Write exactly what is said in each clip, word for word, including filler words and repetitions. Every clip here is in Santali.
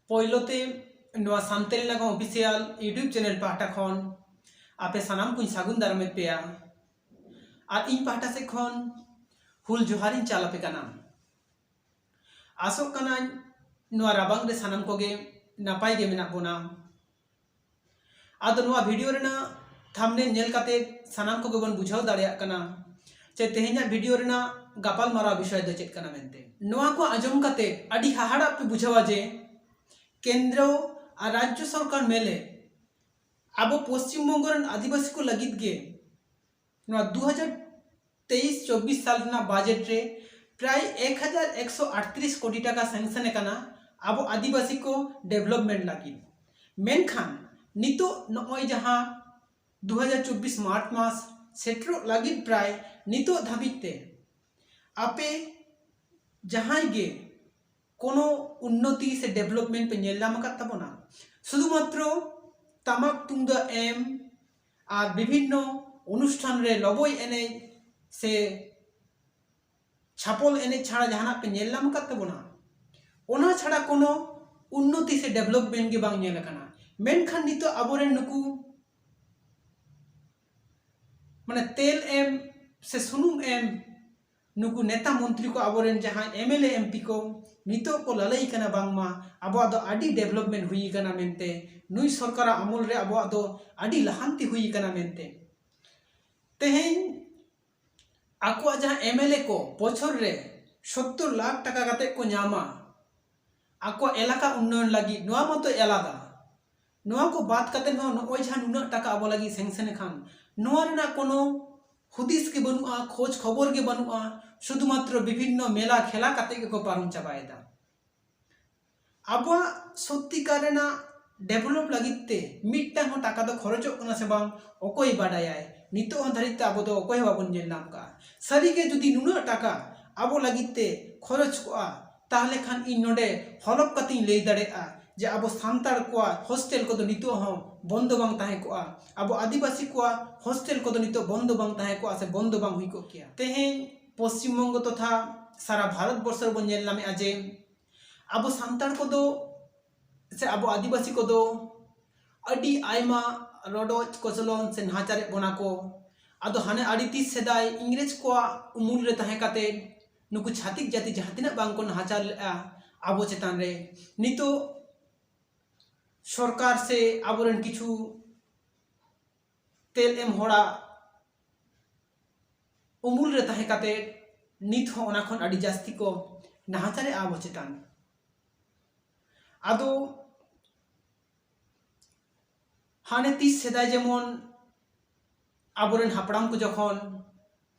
ᱯᱳᱭᱞᱳ ᱛᱮ ᱱᱚᱣᱟ ᱥᱟᱱᱛᱟᱲᱤ ᱱᱟᱜᱟᱢ ᱚᱯᱷᱤᱥᱤᱭᱟᱞ YouTube ᱪᱮᱱᱮᱞ ᱯᱟᱦᱴᱟ ᱠᱷᱚᱱ ᱟᱯᱮ ᱥᱟᱱᱟᱢ ᱠᱚᱧ ᱥᱟᱹᱜᱩᱱ ᱫᱟᱨᱟᱢᱮᱫ ᱯᱮᱭᱟ᱾ ᱟᱨ ᱤᱧ ᱯᱟᱦᱴᱟ ᱥᱮᱫ ᱠᱷᱚᱱ ᱦᱩᱞ ᱡᱚᱦᱟᱨᱤᱧ ᱪᱟᱞ ᱟᱯᱮ ᱠᱟᱱᱟ᱾ ᱟᱥᱚᱜ ᱠᱟᱱᱟᱧ ᱱᱚᱣᱟ ᱨᱟᱵᱟᱝ ᱨᱮ ᱥᱟᱱᱟᱢ ᱠᱚᱜᱮ ᱱᱟᱯᱟᱭ ᱜᱮ ᱢᱮᱱᱟᱜ ᱵᱚᱱᱟ᱾ ᱟᱫᱚ ᱱᱚᱣᱟ ᱵᱷᱤᱰᱤᱭᱳ ᱨᱮᱱᱟᱜ ᱛᱷᱟᱢᱵᱱᱮᱞ ᱧᱮᱞ ᱠᱟᱛᱮ ᱥᱟᱱᱟᱢ ᱠᱚᱜᱮ ᱵᱚᱱ ᱵᱩᱡᱷᱟᱹᱣ ᱫᱟᱲᱮᱭᱟᱜ ᱠᱟᱱᱟ ᱡᱮ ᱛᱮᱦᱮᱧᱟᱜ ᱵᱷᱤᱰᱤᱭᱳ ᱨᱮᱱᱟᱜ ᱜᱟᱯᱟᱞ ᱢᱟᱨᱟᱣ ᱵᱤᱥᱚᱭ ᱫᱚ ᱪᱮᱫ ᱠᱟᱱᱟ ᱢᱮᱱᱛᱮ᱾ ᱱᱚᱣᱟ ᱠᱚ ᱟᱸᱡᱚᱢ ᱠᱟᱛᱮ ᱟᱹᱰᱤ ᱦᱟᱦᱟᱲᱟᱜ ᱯᱮ ᱵᱩᱡᱷᱟᱹᱣᱟ ᱡᱮ ᱠᱮᱱᱫᱨᱚ ᱟᱨ ᱨᱟᱡᱽᱡᱚ ᱥᱚᱨᱠᱟᱨ ᱢᱮᱞᱮ ᱟᱵᱚ ᱯᱚᱥᱪᱤᱢ ᱵᱚᱝᱜᱚ ᱨᱮᱱ ᱟᱹᱫᱤᱵᱟᱹᱥᱤ ᱠᱚ ᱞᱟᱹᱜᱤᱫ ᱜᱮ ᱱᱚᱣᱟ ᱫᱩ ᱦᱟᱡᱟᱨ ᱛᱮᱭᱤᱥ ᱪᱚᱵᱵᱤᱥ ᱥᱟᱞ ᱨᱮᱱᱟᱜ ᱵᱟᱡᱮᱴ ᱨᱮ ᱯᱨᱟᱭ ᱮᱠ ᱦᱟᱡᱟᱨ ᱮᱠᱥᱚ ᱟᱴᱛᱨᱤᱥ ᱠᱳᱴᱤ ᱴᱟᱠᱟ ᱥᱮᱝᱥᱚᱱ ᱟᱠᱟᱱᱟ ᱟᱵᱚ ᱟᱹᱫᱤᱵᱟᱹᱥᱤ ᱠᱚ ᱰᱮᱵᱷᱞᱚᱯᱢᱮᱱᱴ ᱞᱟᱹᱜᱤᱫ᱾ ᱢᱮᱱᱠᱷᱟᱱ ᱱᱤᱛᱚᱜ ᱱᱚᱜᱼᱚᱭ ᱡᱟᱦᱟᱸ ᱫᱩ ᱦᱟᱡᱟᱨ ᱪᱚᱵᱵᱤᱥ ᱢᱟᱨᱪ ᱢᱟᱥ ᱥᱮᱴᱮᱨᱚᱜ ᱞᱟᱹᱜᱤᱫ ᱯᱨᱟᱭ ᱱᱤᱛᱚᱜ ᱫᱷᱟᱹᱵᱤᱡ ᱛᱮ ᱟᱯᱮ ᱡᱟᱦᱟᱸᱭ ᱜᱮ ᱠᱳᱱᱳ ᱩᱱᱱᱚᱛᱤ ᱥᱮ ᱰᱮᱵᱷᱞᱚᱯᱢᱮᱱᱴ ᱯᱮ ᱧᱮᱞ ᱧᱟᱢ ᱟᱠᱟᱫ ᱛᱟᱵᱚᱱᱟ᱾ ᱥᱩᱫᱷᱩᱢᱟᱛᱨᱚ ᱴᱟᱢᱟᱠ ᱛᱩᱢᱫᱟᱜ ᱮᱢ ᱟᱨ ᱵᱤᱵᱷᱤᱱᱱᱚ ᱚᱱᱩᱥᱴᱷᱟᱱ ᱨᱮ ᱞᱚᱵᱚᱭ ᱮᱱᱮᱡ ᱥᱮ ᱪᱷᱟᱯᱚᱞ ᱮᱱᱮᱡ ᱪᱷᱟᱲᱟ ᱡᱟᱦᱟᱱᱟᱜ ᱯᱮ ᱧᱮᱞ ᱧᱟᱢ ᱟᱠᱟᱫ ᱛᱟᱵᱚᱱᱟ? ᱚᱱᱟ ᱪᱷᱟᱲᱟ ᱠᱳᱱᱳ ᱩᱱᱱᱚᱛᱤ ᱥᱮ ᱰᱮᱵᱷᱞᱚᱯᱢᱮᱱᱴ ᱜᱮ ᱵᱟᱝ ᱧᱮᱞ ᱟᱠᱟᱱᱟ᱾ ᱢᱮᱱᱠᱷᱟᱱ ᱱᱤᱛᱚᱜ ᱟᱵᱚᱨᱮᱱ ᱱᱩᱠᱩ ᱢᱟᱱᱮ ᱛᱮᱞ ᱮᱢ ᱥᱮ ᱥᱩᱱᱩᱢ ᱮᱢ ᱱᱩᱠᱩ ᱱᱮᱛᱟ ᱢᱚᱱᱛᱨᱤ ᱠᱚ, ᱟᱵᱚᱨᱮᱱ ᱡᱟᱦᱟᱸᱭ ᱮᱢ ᱮᱞ ᱮ ᱮᱢ ᱯᱤ ᱠᱚ ᱱᱤᱛᱚᱜ ᱠᱚ ᱞᱟᱹᱞᱟᱹᱭ ᱠᱟᱱᱟ ᱵᱟᱝᱢᱟ ᱟᱵᱚᱣᱟᱜ ᱫᱚ ᱟᱹᱰᱤ ᱰᱮᱵᱷᱞᱚᱯᱢᱮᱱᱴ ᱦᱩᱭ ᱟᱠᱟᱱᱟ ᱢᱮᱱᱛᱮ, ᱱᱩᱭ ᱥᱚᱨᱠᱟᱨᱟᱜ ᱟᱢᱚᱞ ᱨᱮ ᱟᱵᱚᱣᱟᱜ ᱫᱚ ᱟᱹᱰᱤ ᱞᱟᱦᱟᱱᱛᱤ ᱦᱩᱭ ᱟᱠᱟᱱᱟ ᱢᱮᱱᱛᱮ᱾ ᱛᱮᱦᱮᱧ ᱟᱠᱚᱣᱟᱜ ᱡᱟᱦᱟᱸ ᱮᱢ ᱮᱞ ᱮ ᱠᱚ ᱵᱚᱪᱷᱚᱨ ᱨᱮ ᱥᱚᱛᱛᱚᱨ ᱞᱟᱠᱷ ᱴᱟᱠᱟ ᱠᱟᱛᱮ ᱠᱚ ᱧᱟᱢᱟ ᱟᱠᱚᱣᱟᱜ ᱮᱞᱟᱠᱟ ᱩᱱᱱᱚᱭᱚᱱ ᱞᱟᱹᱜᱤᱫ, ᱱᱚᱣᱟ ᱢᱟᱛᱚ ᱟᱞᱟᱫᱟ᱾ ᱱᱚᱣᱟ ᱠᱚ ᱵᱟᱫ ᱠᱟᱛᱮ ᱦᱚᱸ ᱱᱚᱜᱼᱚᱭ ᱡᱟᱦᱟᱸ ᱱᱩᱱᱟᱹᱜ ᱴᱟᱠᱟ ᱟᱵᱚ ᱞᱟᱹᱜᱤᱫ ᱥᱮᱝᱥᱚᱱ ᱟᱠᱟᱱ, ᱱᱚᱣᱟ ᱨᱮᱱᱟᱜ ᱠᱳᱱᱳ ᱦᱩᱫᱤᱥ ᱜᱮ ᱵᱟᱹᱱᱩᱜᱼᱟ, ᱠᱷᱳᱡᱽ ᱠᱷᱚᱵᱚᱨ ᱜᱮ ᱵᱟᱹᱱᱩᱜᱼᱟ, ᱥᱩᱫᱷᱩᱢᱟᱛᱨᱚ ᱵᱤᱵᱷᱤᱱᱱᱚ ᱢᱮᱞᱟ ᱠᱷᱮᱞᱟ ᱠᱟᱛᱮ ᱜᱮᱠᱚ ᱯᱟᱨᱚᱢ ᱪᱟᱵᱟᱭᱮᱫᱟ᱾ ᱟᱵᱚᱣᱟᱜ ᱥᱚᱛᱛᱤᱠᱟᱨ ᱨᱮᱱᱟᱜ ᱰᱮᱵᱷᱞᱚᱯ ᱞᱟᱹᱜᱤᱫ ᱛᱮ ᱢᱤᱫᱴᱟᱝ ᱦᱚᱸ ᱴᱟᱠᱟ ᱫᱚ ᱠᱷᱚᱨᱚᱪᱚᱜ ᱠᱟᱱᱟ ᱥᱮ ᱵᱟᱝ, ᱚᱠᱚᱭ ᱵᱟᱰᱟᱭᱟᱭ? ᱱᱤᱛᱚᱜ ᱦᱚᱸ ᱫᱷᱟᱹᱨᱤᱡ ᱛᱮ ᱟᱵᱚ ᱫᱚ ᱚᱠᱚᱭ ᱦᱚᱸ ᱵᱟᱵᱚᱱ ᱧᱮᱞ ᱧᱟᱢ ᱠᱟᱜᱼᱟ᱾ ᱥᱟᱹᱨᱤᱜᱮ ᱡᱩᱫᱤ ᱱᱩᱱᱟᱹᱜ ᱴᱟᱠᱟ ᱟᱵᱚ ᱞᱟᱹᱜᱤᱫ ᱛᱮ ᱠᱷᱚᱨᱚᱪ ᱠᱚᱜᱼᱟ, ᱛᱟᱦᱞᱮ ᱠᱷᱟᱱ ᱤᱧ ᱱᱚᱰᱮ ᱦᱚᱞᱚᱯ ᱠᱟᱛᱮᱧ ᱞᱟᱹᱭ ᱫᱟᱲᱮᱭᱟᱜᱼᱟ ᱡᱮ ᱟᱵᱚ ᱥᱟᱱᱛᱟᱲ ᱠᱚᱣᱟᱜ ᱦᱳᱥᱴᱮᱞ ᱠᱚᱫᱚ ᱱᱤᱛᱚᱜ ᱦᱚᱸ ᱵᱚᱱᱫᱚ ᱵᱟᱝ ᱛᱟᱦᱮᱸ ᱠᱚᱜᱼᱟ, ᱟᱵᱚ ᱟᱹᱫᱤᱵᱟᱹᱥᱤ ᱠᱚᱣᱟᱜ ᱦᱳᱥᱴᱮᱞ ᱠᱚᱫᱚ ᱱᱤᱛᱚᱜ ᱵᱚᱱᱫᱚ ᱵᱟᱝ ᱛᱟᱦᱮᱸ ᱠᱚᱜᱼᱟ ᱥᱮ ᱵᱚᱱᱫᱚ ᱵᱟᱝ ᱦᱩᱭ ᱠᱚᱜ ᱠᱮᱭᱟ᱾ ᱛᱮᱦᱮᱧ ᱯᱚᱥᱪᱤᱢ ᱵᱚᱝᱜᱚ ᱛᱚᱛᱷᱟ ᱥᱟᱨᱟ ᱵᱷᱟᱨᱚᱛ ᱵᱚᱨᱥᱚ ᱨᱮᱵᱚᱱ ᱧᱮᱞ ᱧᱟᱢᱮᱫᱼᱟ ᱡᱮ ᱟᱵᱚ ᱥᱟᱱᱛᱟᱲ ᱠᱚᱫᱚ ᱥᱮ ᱟᱵᱚ ᱟᱹᱫᱤᱵᱟᱹᱥᱤ ᱠᱚᱫᱚ ᱟᱹᱰᱤ ᱟᱭᱢᱟ ᱨᱚᱰᱚᱡ ᱠᱚᱪᱞᱚᱱ ᱥᱮ ᱱᱟᱦᱟᱪᱟᱨᱮᱫ ᱵᱚᱱᱟ ᱠᱚ᱾ ᱟᱫᱚ ᱦᱟᱱᱮ ᱟᱹᱰᱤ ᱛᱤᱥ ᱥᱮᱫᱟᱭ ᱤᱝᱨᱮᱡᱽ ᱠᱚᱣᱟᱜ ᱩᱢᱩᱞ ᱨᱮ ᱛᱟᱦᱮᱸ ᱠᱟᱛᱮ ᱱᱩᱠᱩ ᱪᱷᱟᱹᱛᱤᱠ ᱡᱟᱹᱛᱤ ᱡᱟᱦᱟᱸ ᱛᱤᱱᱟᱹᱜ ᱵᱟᱝ ᱠᱚ ᱱᱟᱦᱟᱪᱟᱨ ᱞᱮᱫᱼᱟ ᱟᱵᱚ ᱪᱮᱛᱟᱱ ᱨᱮ, ᱱᱤᱛᱚᱜ ᱥᱚᱨᱠᱟᱨ ᱥᱮ ᱟᱵᱚᱨᱮᱱ ᱠᱤᱪᱷᱩ ᱛᱮᱞ ᱮᱢ ᱦᱚᱲᱟᱜ ᱩᱢᱩᱞ ᱨᱮ ᱛᱟᱦᱮᱸ ᱠᱟᱛᱮ ᱱᱤᱛ ᱦᱚᱸ ᱚᱱᱟ ᱠᱷᱚᱱ ᱟᱹᱰᱤ ᱡᱟᱹᱥᱛᱤ ᱠᱚ ᱱᱟᱦᱟᱪᱟᱨᱮᱫᱼᱟ ᱟᱵᱚ ᱪᱮᱛᱟᱱ᱾ ᱟᱫᱚ ᱦᱟᱱᱮ ᱛᱤᱥ ᱥᱮᱫᱟᱭ ᱡᱮᱢᱚᱱ ᱟᱵᱚᱨᱮᱱ ᱦᱟᱯᱲᱟᱢ ᱠᱚ ᱡᱚᱠᱷᱚᱱ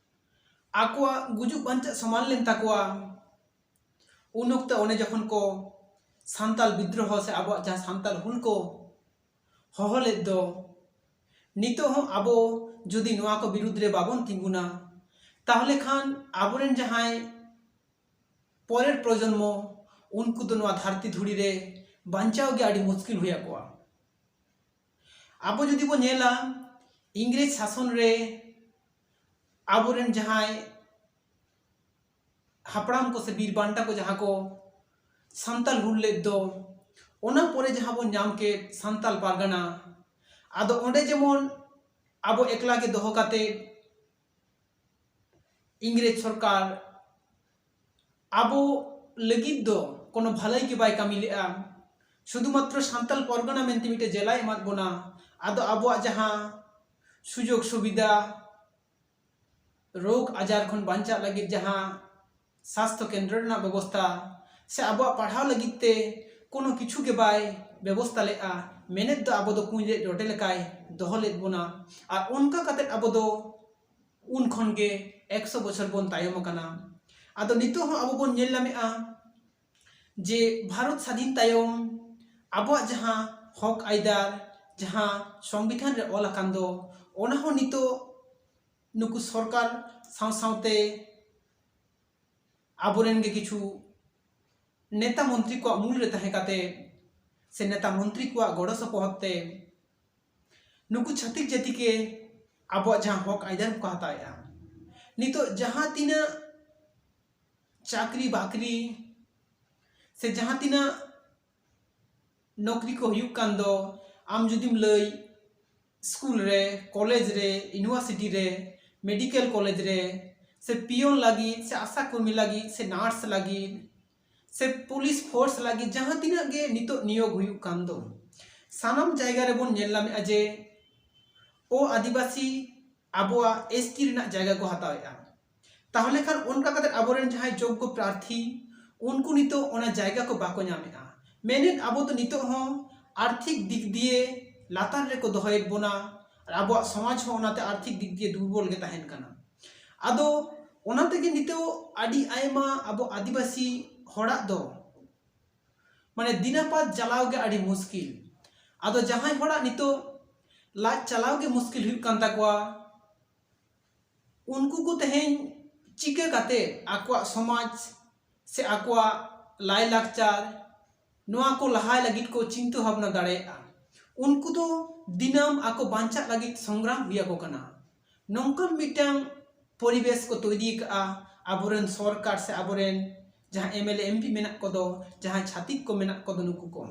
ᱟᱠᱚᱣᱟᱜ ᱜᱩᱡᱩᱜ ᱵᱟᱧᱪᱟᱜ ᱥᱚᱢᱟᱱ ᱞᱮᱱ ᱛᱟᱠᱚᱣᱟ, ᱩᱱ ᱚᱠᱛᱚ ᱚᱱᱮ ᱡᱚᱠᱷᱚᱱ ᱠᱚ ᱥᱟᱱᱛᱟᱞ ᱵᱤᱫᱽᱨᱚᱦᱚ ᱥᱮ ᱟᱵᱚᱣᱟᱜ ᱡᱟᱦᱟᱸ ᱥᱟᱱᱛᱟᱞ ᱦᱩᱞ ᱠᱚ ᱦᱚᱦᱚ ᱞᱮᱫ ᱫᱚ, ᱱᱤᱛᱚᱜ ᱦᱚᱸ ᱟᱵᱚ ᱡᱩᱫᱤ ᱱᱚᱣᱟ ᱠᱚ ᱵᱤᱨᱩᱫᱽ ᱨᱮ ᱵᱟᱵᱚᱱ ᱛᱤᱸᱜᱩᱱᱟ, ᱛᱟᱦᱚᱞᱮ ᱠᱷᱟᱱ ᱟᱵᱚᱨᱮᱱ ᱡᱟᱦᱟᱸᱭ ᱯᱚᱨᱮᱨ ᱯᱨᱚᱡᱚᱱᱢᱚ, ᱩᱱᱠᱩ ᱫᱚ ᱱᱚᱣᱟ ᱫᱷᱟᱹᱨᱛᱤ ᱫᱷᱩᱲᱤ ᱨᱮ ᱵᱟᱧᱪᱟᱣ ᱜᱮ ᱟᱹᱰᱤ ᱢᱩᱥᱠᱤᱞ ᱦᱩᱭ ᱟᱠᱚᱣᱟ᱾ ᱟᱵᱚ ᱡᱩᱫᱤ ᱵᱚᱱ ᱧᱮᱞᱟ, ᱤᱝᱨᱮᱡᱽ ᱥᱟᱥᱚᱱ ᱨᱮ ᱟᱵᱚᱨᱮᱱ ᱡᱟᱦᱟᱸᱭ ᱦᱟᱯᱲᱟᱢ ᱠᱚ ᱥᱮ ᱵᱤᱨ ᱵᱟᱱᱴᱟ ᱠᱚ ᱡᱟᱦᱟᱸ ᱠᱚ ᱥᱟᱱᱛᱟᱞ ᱦᱩᱞ ᱞᱮᱫ ᱫᱚ, ᱚᱱᱟ ᱯᱚᱨᱮ ᱡᱟᱦᱟᱸ ᱵᱚᱱ ᱧᱟᱢ ᱠᱮᱫ ᱥᱟᱱᱛᱟᱞ ᱯᱟᱨᱜᱟᱱᱟ, ᱟᱫᱚ ᱚᱸᱰᱮ ᱡᱮᱢᱚᱱ ᱟᱵᱚ ᱮᱠᱞᱟ ᱜᱮ ᱫᱚᱦᱚ ᱠᱟᱛᱮ ᱤᱝᱨᱮᱡᱽ ᱥᱚᱨᱠᱟᱨ ᱟᱵᱚ ᱞᱟᱹᱜᱤᱫ ᱫᱚ ᱠᱳᱱᱳ ᱵᱷᱟᱹᱞᱟᱹᱭ ᱜᱮ ᱵᱟᱭ ᱠᱟᱹᱢᱤ ᱞᱮᱫᱼᱟ᱾ ᱥᱩᱫᱷᱩ ᱢᱟᱛᱨᱚ ᱥᱟᱱᱛᱟᱞ ᱯᱚᱨᱜᱟᱱᱟ ᱢᱮᱱᱛᱮ ᱢᱤᱫᱴᱮᱱ ᱡᱮᱞᱟᱭ ᱮᱢᱟᱫ ᱵᱚᱱᱟ᱾ ᱟᱫᱚ ᱟᱵᱚᱣᱟᱜ ᱡᱟᱦᱟᱸ ᱥᱩᱡᱳᱜᱽ ᱥᱩᱵᱤᱫᱷᱟ, ᱨᱳᱜᱽ ᱟᱡᱟᱨ ᱠᱷᱚᱱ ᱵᱟᱧᱪᱟᱜ ᱞᱟᱹᱜᱤᱫ ᱡᱟᱦᱟᱸ ᱥᱟᱥᱛᱷᱚ ᱠᱮᱱᱫᱨᱚ ᱨᱮᱱᱟᱜ ᱵᱮᱵᱚᱥᱛᱷᱟ ᱥᱮ ᱟᱵᱚᱣᱟᱜ ᱯᱟᱲᱦᱟᱣ ᱞᱟᱹᱜᱤᱫ ᱛᱮ ᱠᱳᱱᱳ ᱠᱤᱪᱷᱩ ᱜᱮ ᱵᱟᱭ ᱵᱮᱵᱚᱥᱛᱷᱟ ᱞᱮᱫᱼᱟ᱾ ᱢᱮᱱᱮᱫ ᱫᱚ ᱟᱵᱚ ᱫᱚ ᱠᱩᱸᱧ ᱨᱮ ᱨᱚᱴᱮ ᱞᱮᱠᱟᱭ ᱫᱚᱦᱚ ᱞᱮᱫ ᱵᱚᱱᱟ᱾ ᱟᱨ ᱚᱱᱠᱟ ᱠᱟᱛᱮᱫ ᱟᱵᱚ ᱫᱚ ᱩᱱ ᱠᱷᱚᱱ ᱜᱮ ᱮᱠᱥᱚ ᱵᱚᱪᱷᱚᱨ ᱵᱚᱱ ᱛᱟᱭᱚᱢ ᱟᱠᱟᱱᱟ᱾ ᱟᱫᱚ ᱱᱤᱛᱚᱜ ᱦᱚᱸ ᱟᱵᱚ ᱵᱚᱱ ᱧᱮᱞ ᱧᱟᱢᱮᱫᱼᱟ ᱡᱮ ᱵᱷᱟᱨᱚᱛ ᱥᱟᱹᱫᱷᱤᱱ ᱛᱟᱭᱚᱢ ᱟᱵᱚᱣᱟᱜ ᱡᱟᱦᱟᱸ ᱦᱚᱠ ᱟᱹᱭᱫᱟᱹᱨ, ᱡᱟᱦᱟᱸ ᱥᱚᱝᱵᱤᱫᱷᱟᱱ ᱨᱮ ᱚᱞ ᱟᱠᱟᱱ ᱫᱚ, ᱚᱱᱟ ᱦᱚᱸ ᱱᱤᱛᱚᱜ ᱱᱩᱠᱩ ᱥᱚᱨᱠᱟᱨ ᱥᱟᱶ ᱥᱟᱶᱛᱮ ᱟᱵᱚᱨᱮᱱ ᱜᱮ ᱠᱤᱪᱷᱩ ᱱᱮᱛᱟ ᱢᱚᱱᱛᱨᱤ ᱠᱚᱣᱟᱜ ᱢᱩᱞ ᱨᱮ ᱛᱟᱦᱮᱸ ᱠᱟᱛᱮ ᱥᱮ ᱱᱮᱛᱟ ᱢᱚᱱᱛᱨᱤ ᱠᱚᱣᱟᱜ ᱜᱚᱲᱚ ᱥᱚᱯᱚᱦᱚᱫ ᱛᱮ ᱱᱩᱠᱩ ᱪᱷᱟᱹᱛᱤᱠ ᱡᱟᱹᱛᱤ ᱜᱮ ᱟᱵᱚᱣᱟᱜ ᱡᱟᱦᱟᱸ ᱦᱚᱠ ᱟᱹᱭᱫᱟᱹᱨ ᱠᱚ ᱦᱟᱛᱟᱣᱮᱫᱼᱟ᱾ ᱱᱤᱛᱚᱜ ᱡᱟᱦᱟᱸ ᱛᱤᱱᱟᱹᱜ ᱪᱟᱹᱠᱨᱤ ᱵᱟᱹᱠᱨᱤ ᱥᱮ ᱡᱟᱦᱟᱸ ᱛᱤᱱᱟᱹᱜ ᱱᱚᱠᱨᱤ ᱠᱚ ᱦᱩᱭᱩᱜ ᱠᱟᱱ ᱫᱚ, ᱟᱢ ᱡᱩᱫᱤᱢ ᱞᱟᱹᱭ ᱥᱠᱩᱞ ᱨᱮ, ᱠᱚᱞᱮᱡᱽ ᱨᱮ, ᱤᱭᱩᱱᱤᱵᱷᱟᱨᱥᱤᱴᱤ ᱨᱮ, ᱢᱮᱰᱤᱠᱮᱞ ᱠᱚᱞᱮᱡᱽ ᱨᱮ, ᱥᱮ ᱯᱤᱭᱚᱱ ᱞᱟᱹᱜᱤᱫ, ᱥᱮ ᱟᱥᱟ ᱠᱚᱨᱢᱤ ᱞᱟᱹᱜᱤᱫ, ᱥᱮ ᱱᱟᱨᱥ ᱞᱟᱹᱜᱤᱫ, ᱥᱮ ᱯᱩᱞᱤᱥ ᱯᱷᱳᱨᱥ ᱞᱟᱹᱜᱤᱫ, ᱡᱟᱦᱟᱸ ᱛᱤᱱᱟᱹᱜ ᱜᱮ ᱱᱤᱛᱚᱜ ᱱᱤᱭᱳᱜᱽ ᱦᱩᱭᱩᱜ ᱠᱟᱱ ᱫᱚ, ᱥᱟᱱᱟᱢ ᱡᱟᱭᱜᱟ ᱨᱮᱵᱚᱱ ᱧᱮᱞ ᱧᱟᱢᱮᱫᱼᱟ ᱡᱮ ᱚ ᱟᱹᱫᱤᱵᱟᱹᱥᱤ ᱟᱵᱚᱣᱟᱜ ᱮᱥ ᱴᱤ ᱨᱮᱱᱟᱜ ᱡᱟᱭᱜᱟ ᱠᱚ ᱦᱟᱛᱟᱣᱮᱫᱼᱟ᱾ ᱛᱟᱦᱚᱞᱮ ᱠᱷᱟᱱ ᱚᱱᱠᱟ ᱠᱟᱛᱮ ᱟᱵᱚᱨᱮᱱ ᱡᱟᱦᱟᱸᱭ ᱡᱳᱜᱽᱜᱚ ᱯᱨᱟᱨᱛᱷᱤ, ᱩᱱᱠᱩ ᱱᱤᱛᱚᱜ ᱚᱱᱟ ᱡᱟᱭᱜᱟ ᱠᱚ ᱵᱟᱠᱚ ᱧᱟᱢᱮᱫᱼᱟ᱾ ᱢᱮᱱᱮᱫ ᱟᱵᱚ ᱫᱚ ᱱᱤᱛᱚᱜ ᱦᱚᱸ ᱟᱨᱛᱷᱤᱠ ᱫᱤᱠ ᱫᱤᱭᱮ ᱞᱟᱛᱟᱨ ᱨᱮᱠᱚ ᱫᱚᱦᱚᱭᱮᱫ ᱵᱚᱱᱟ, ᱟᱨ ᱟᱵᱚᱣᱟᱜ ᱥᱚᱢᱟᱡᱽ ᱦᱚᱸ ᱚᱱᱟᱛᱮ ᱟᱨᱛᱷᱤᱠ ᱫᱤᱠ ᱫᱤᱭᱮ ᱫᱩᱨᱵᱚᱞ ᱜᱮ ᱛᱟᱦᱮᱱ ᱠᱟᱱᱟ᱾ ᱟᱫᱚ ᱚᱱᱟ ᱛᱮᱜᱮ ᱱᱤᱛᱚᱜ ᱟᱹᱰᱤ ᱟᱭᱢᱟ ᱟᱵᱚ ᱟᱹᱫᱤᱵᱟᱹᱥᱤ ᱦᱚᱲᱟᱜ ᱫᱚ ᱢᱟᱱᱮ ᱫᱤᱱᱟᱯᱟᱛ ᱪᱟᱞᱟᱣ ᱜᱮ ᱟᱹᱰᱤ ᱢᱩᱥᱠᱤᱞ᱾ ᱟᱫᱚ ᱡᱟᱦᱟᱸᱭ ᱦᱚᱲᱟᱜ ᱱᱤᱛᱚᱜ ᱞᱟᱡ ᱪᱟᱞᱟᱣ ᱜᱮ ᱢᱩᱥᱠᱤᱞ ᱦᱩᱭᱩᱜ ᱠᱟᱱ ᱛᱟᱠᱚᱣᱟ, ᱩᱱᱠᱩ ᱠᱚ ᱛᱮᱦᱮᱧ ᱪᱤᱠᱟᱹ ᱠᱟᱛᱮ ᱟᱠᱚᱣᱟᱜ ᱥᱚᱢᱟᱡᱽ ᱥᱮ ᱟᱠᱚᱣᱟᱜ ᱞᱟᱭᱼᱞᱟᱠᱪᱟᱨ, ᱱᱚᱣᱟ ᱠᱚ ᱞᱟᱦᱟᱭ ᱞᱟᱹᱜᱤᱫ ᱠᱚ ᱪᱤᱱᱛᱟᱹ ᱵᱷᱟᱵᱽᱱᱟ ᱫᱟᱲᱮᱭᱟᱜᱼᱟ? ᱩᱱᱠᱩ ᱫᱚ ᱫᱤᱱᱟᱹᱢ ᱟᱠᱚ ᱵᱟᱧᱪᱟᱜ ᱞᱟᱹᱜᱤᱫ ᱥᱚᱝᱜᱨᱟᱢ ᱦᱩᱭ ᱟᱠᱚ ᱠᱟᱱᱟ᱾ ᱱᱚᱝᱠᱟᱱ ᱢᱤᱫᱴᱟᱝ ᱯᱚᱨᱤᱵᱮᱥ ᱠᱚ ᱛᱚᱭᱨᱤ ᱟᱠᱟᱫᱼᱟ ᱟᱵᱚᱨᱮᱱ ᱥᱚᱨᱠᱟᱨ ᱥᱮ ᱟᱵᱚᱨᱮᱱ ᱡᱟᱦᱟᱸ ᱮᱢ ᱮᱞ ᱮ, ᱮᱢ ᱯᱤ ᱢᱮᱱᱟᱜ ᱠᱚᱫᱚ, ᱡᱟᱦᱟᱸᱭ ᱪᱷᱟᱹᱛᱤᱠ ᱠᱚ ᱢᱮᱱᱟᱜ ᱠᱚᱫᱚ, ᱱᱩᱠᱩ ᱠᱚ᱾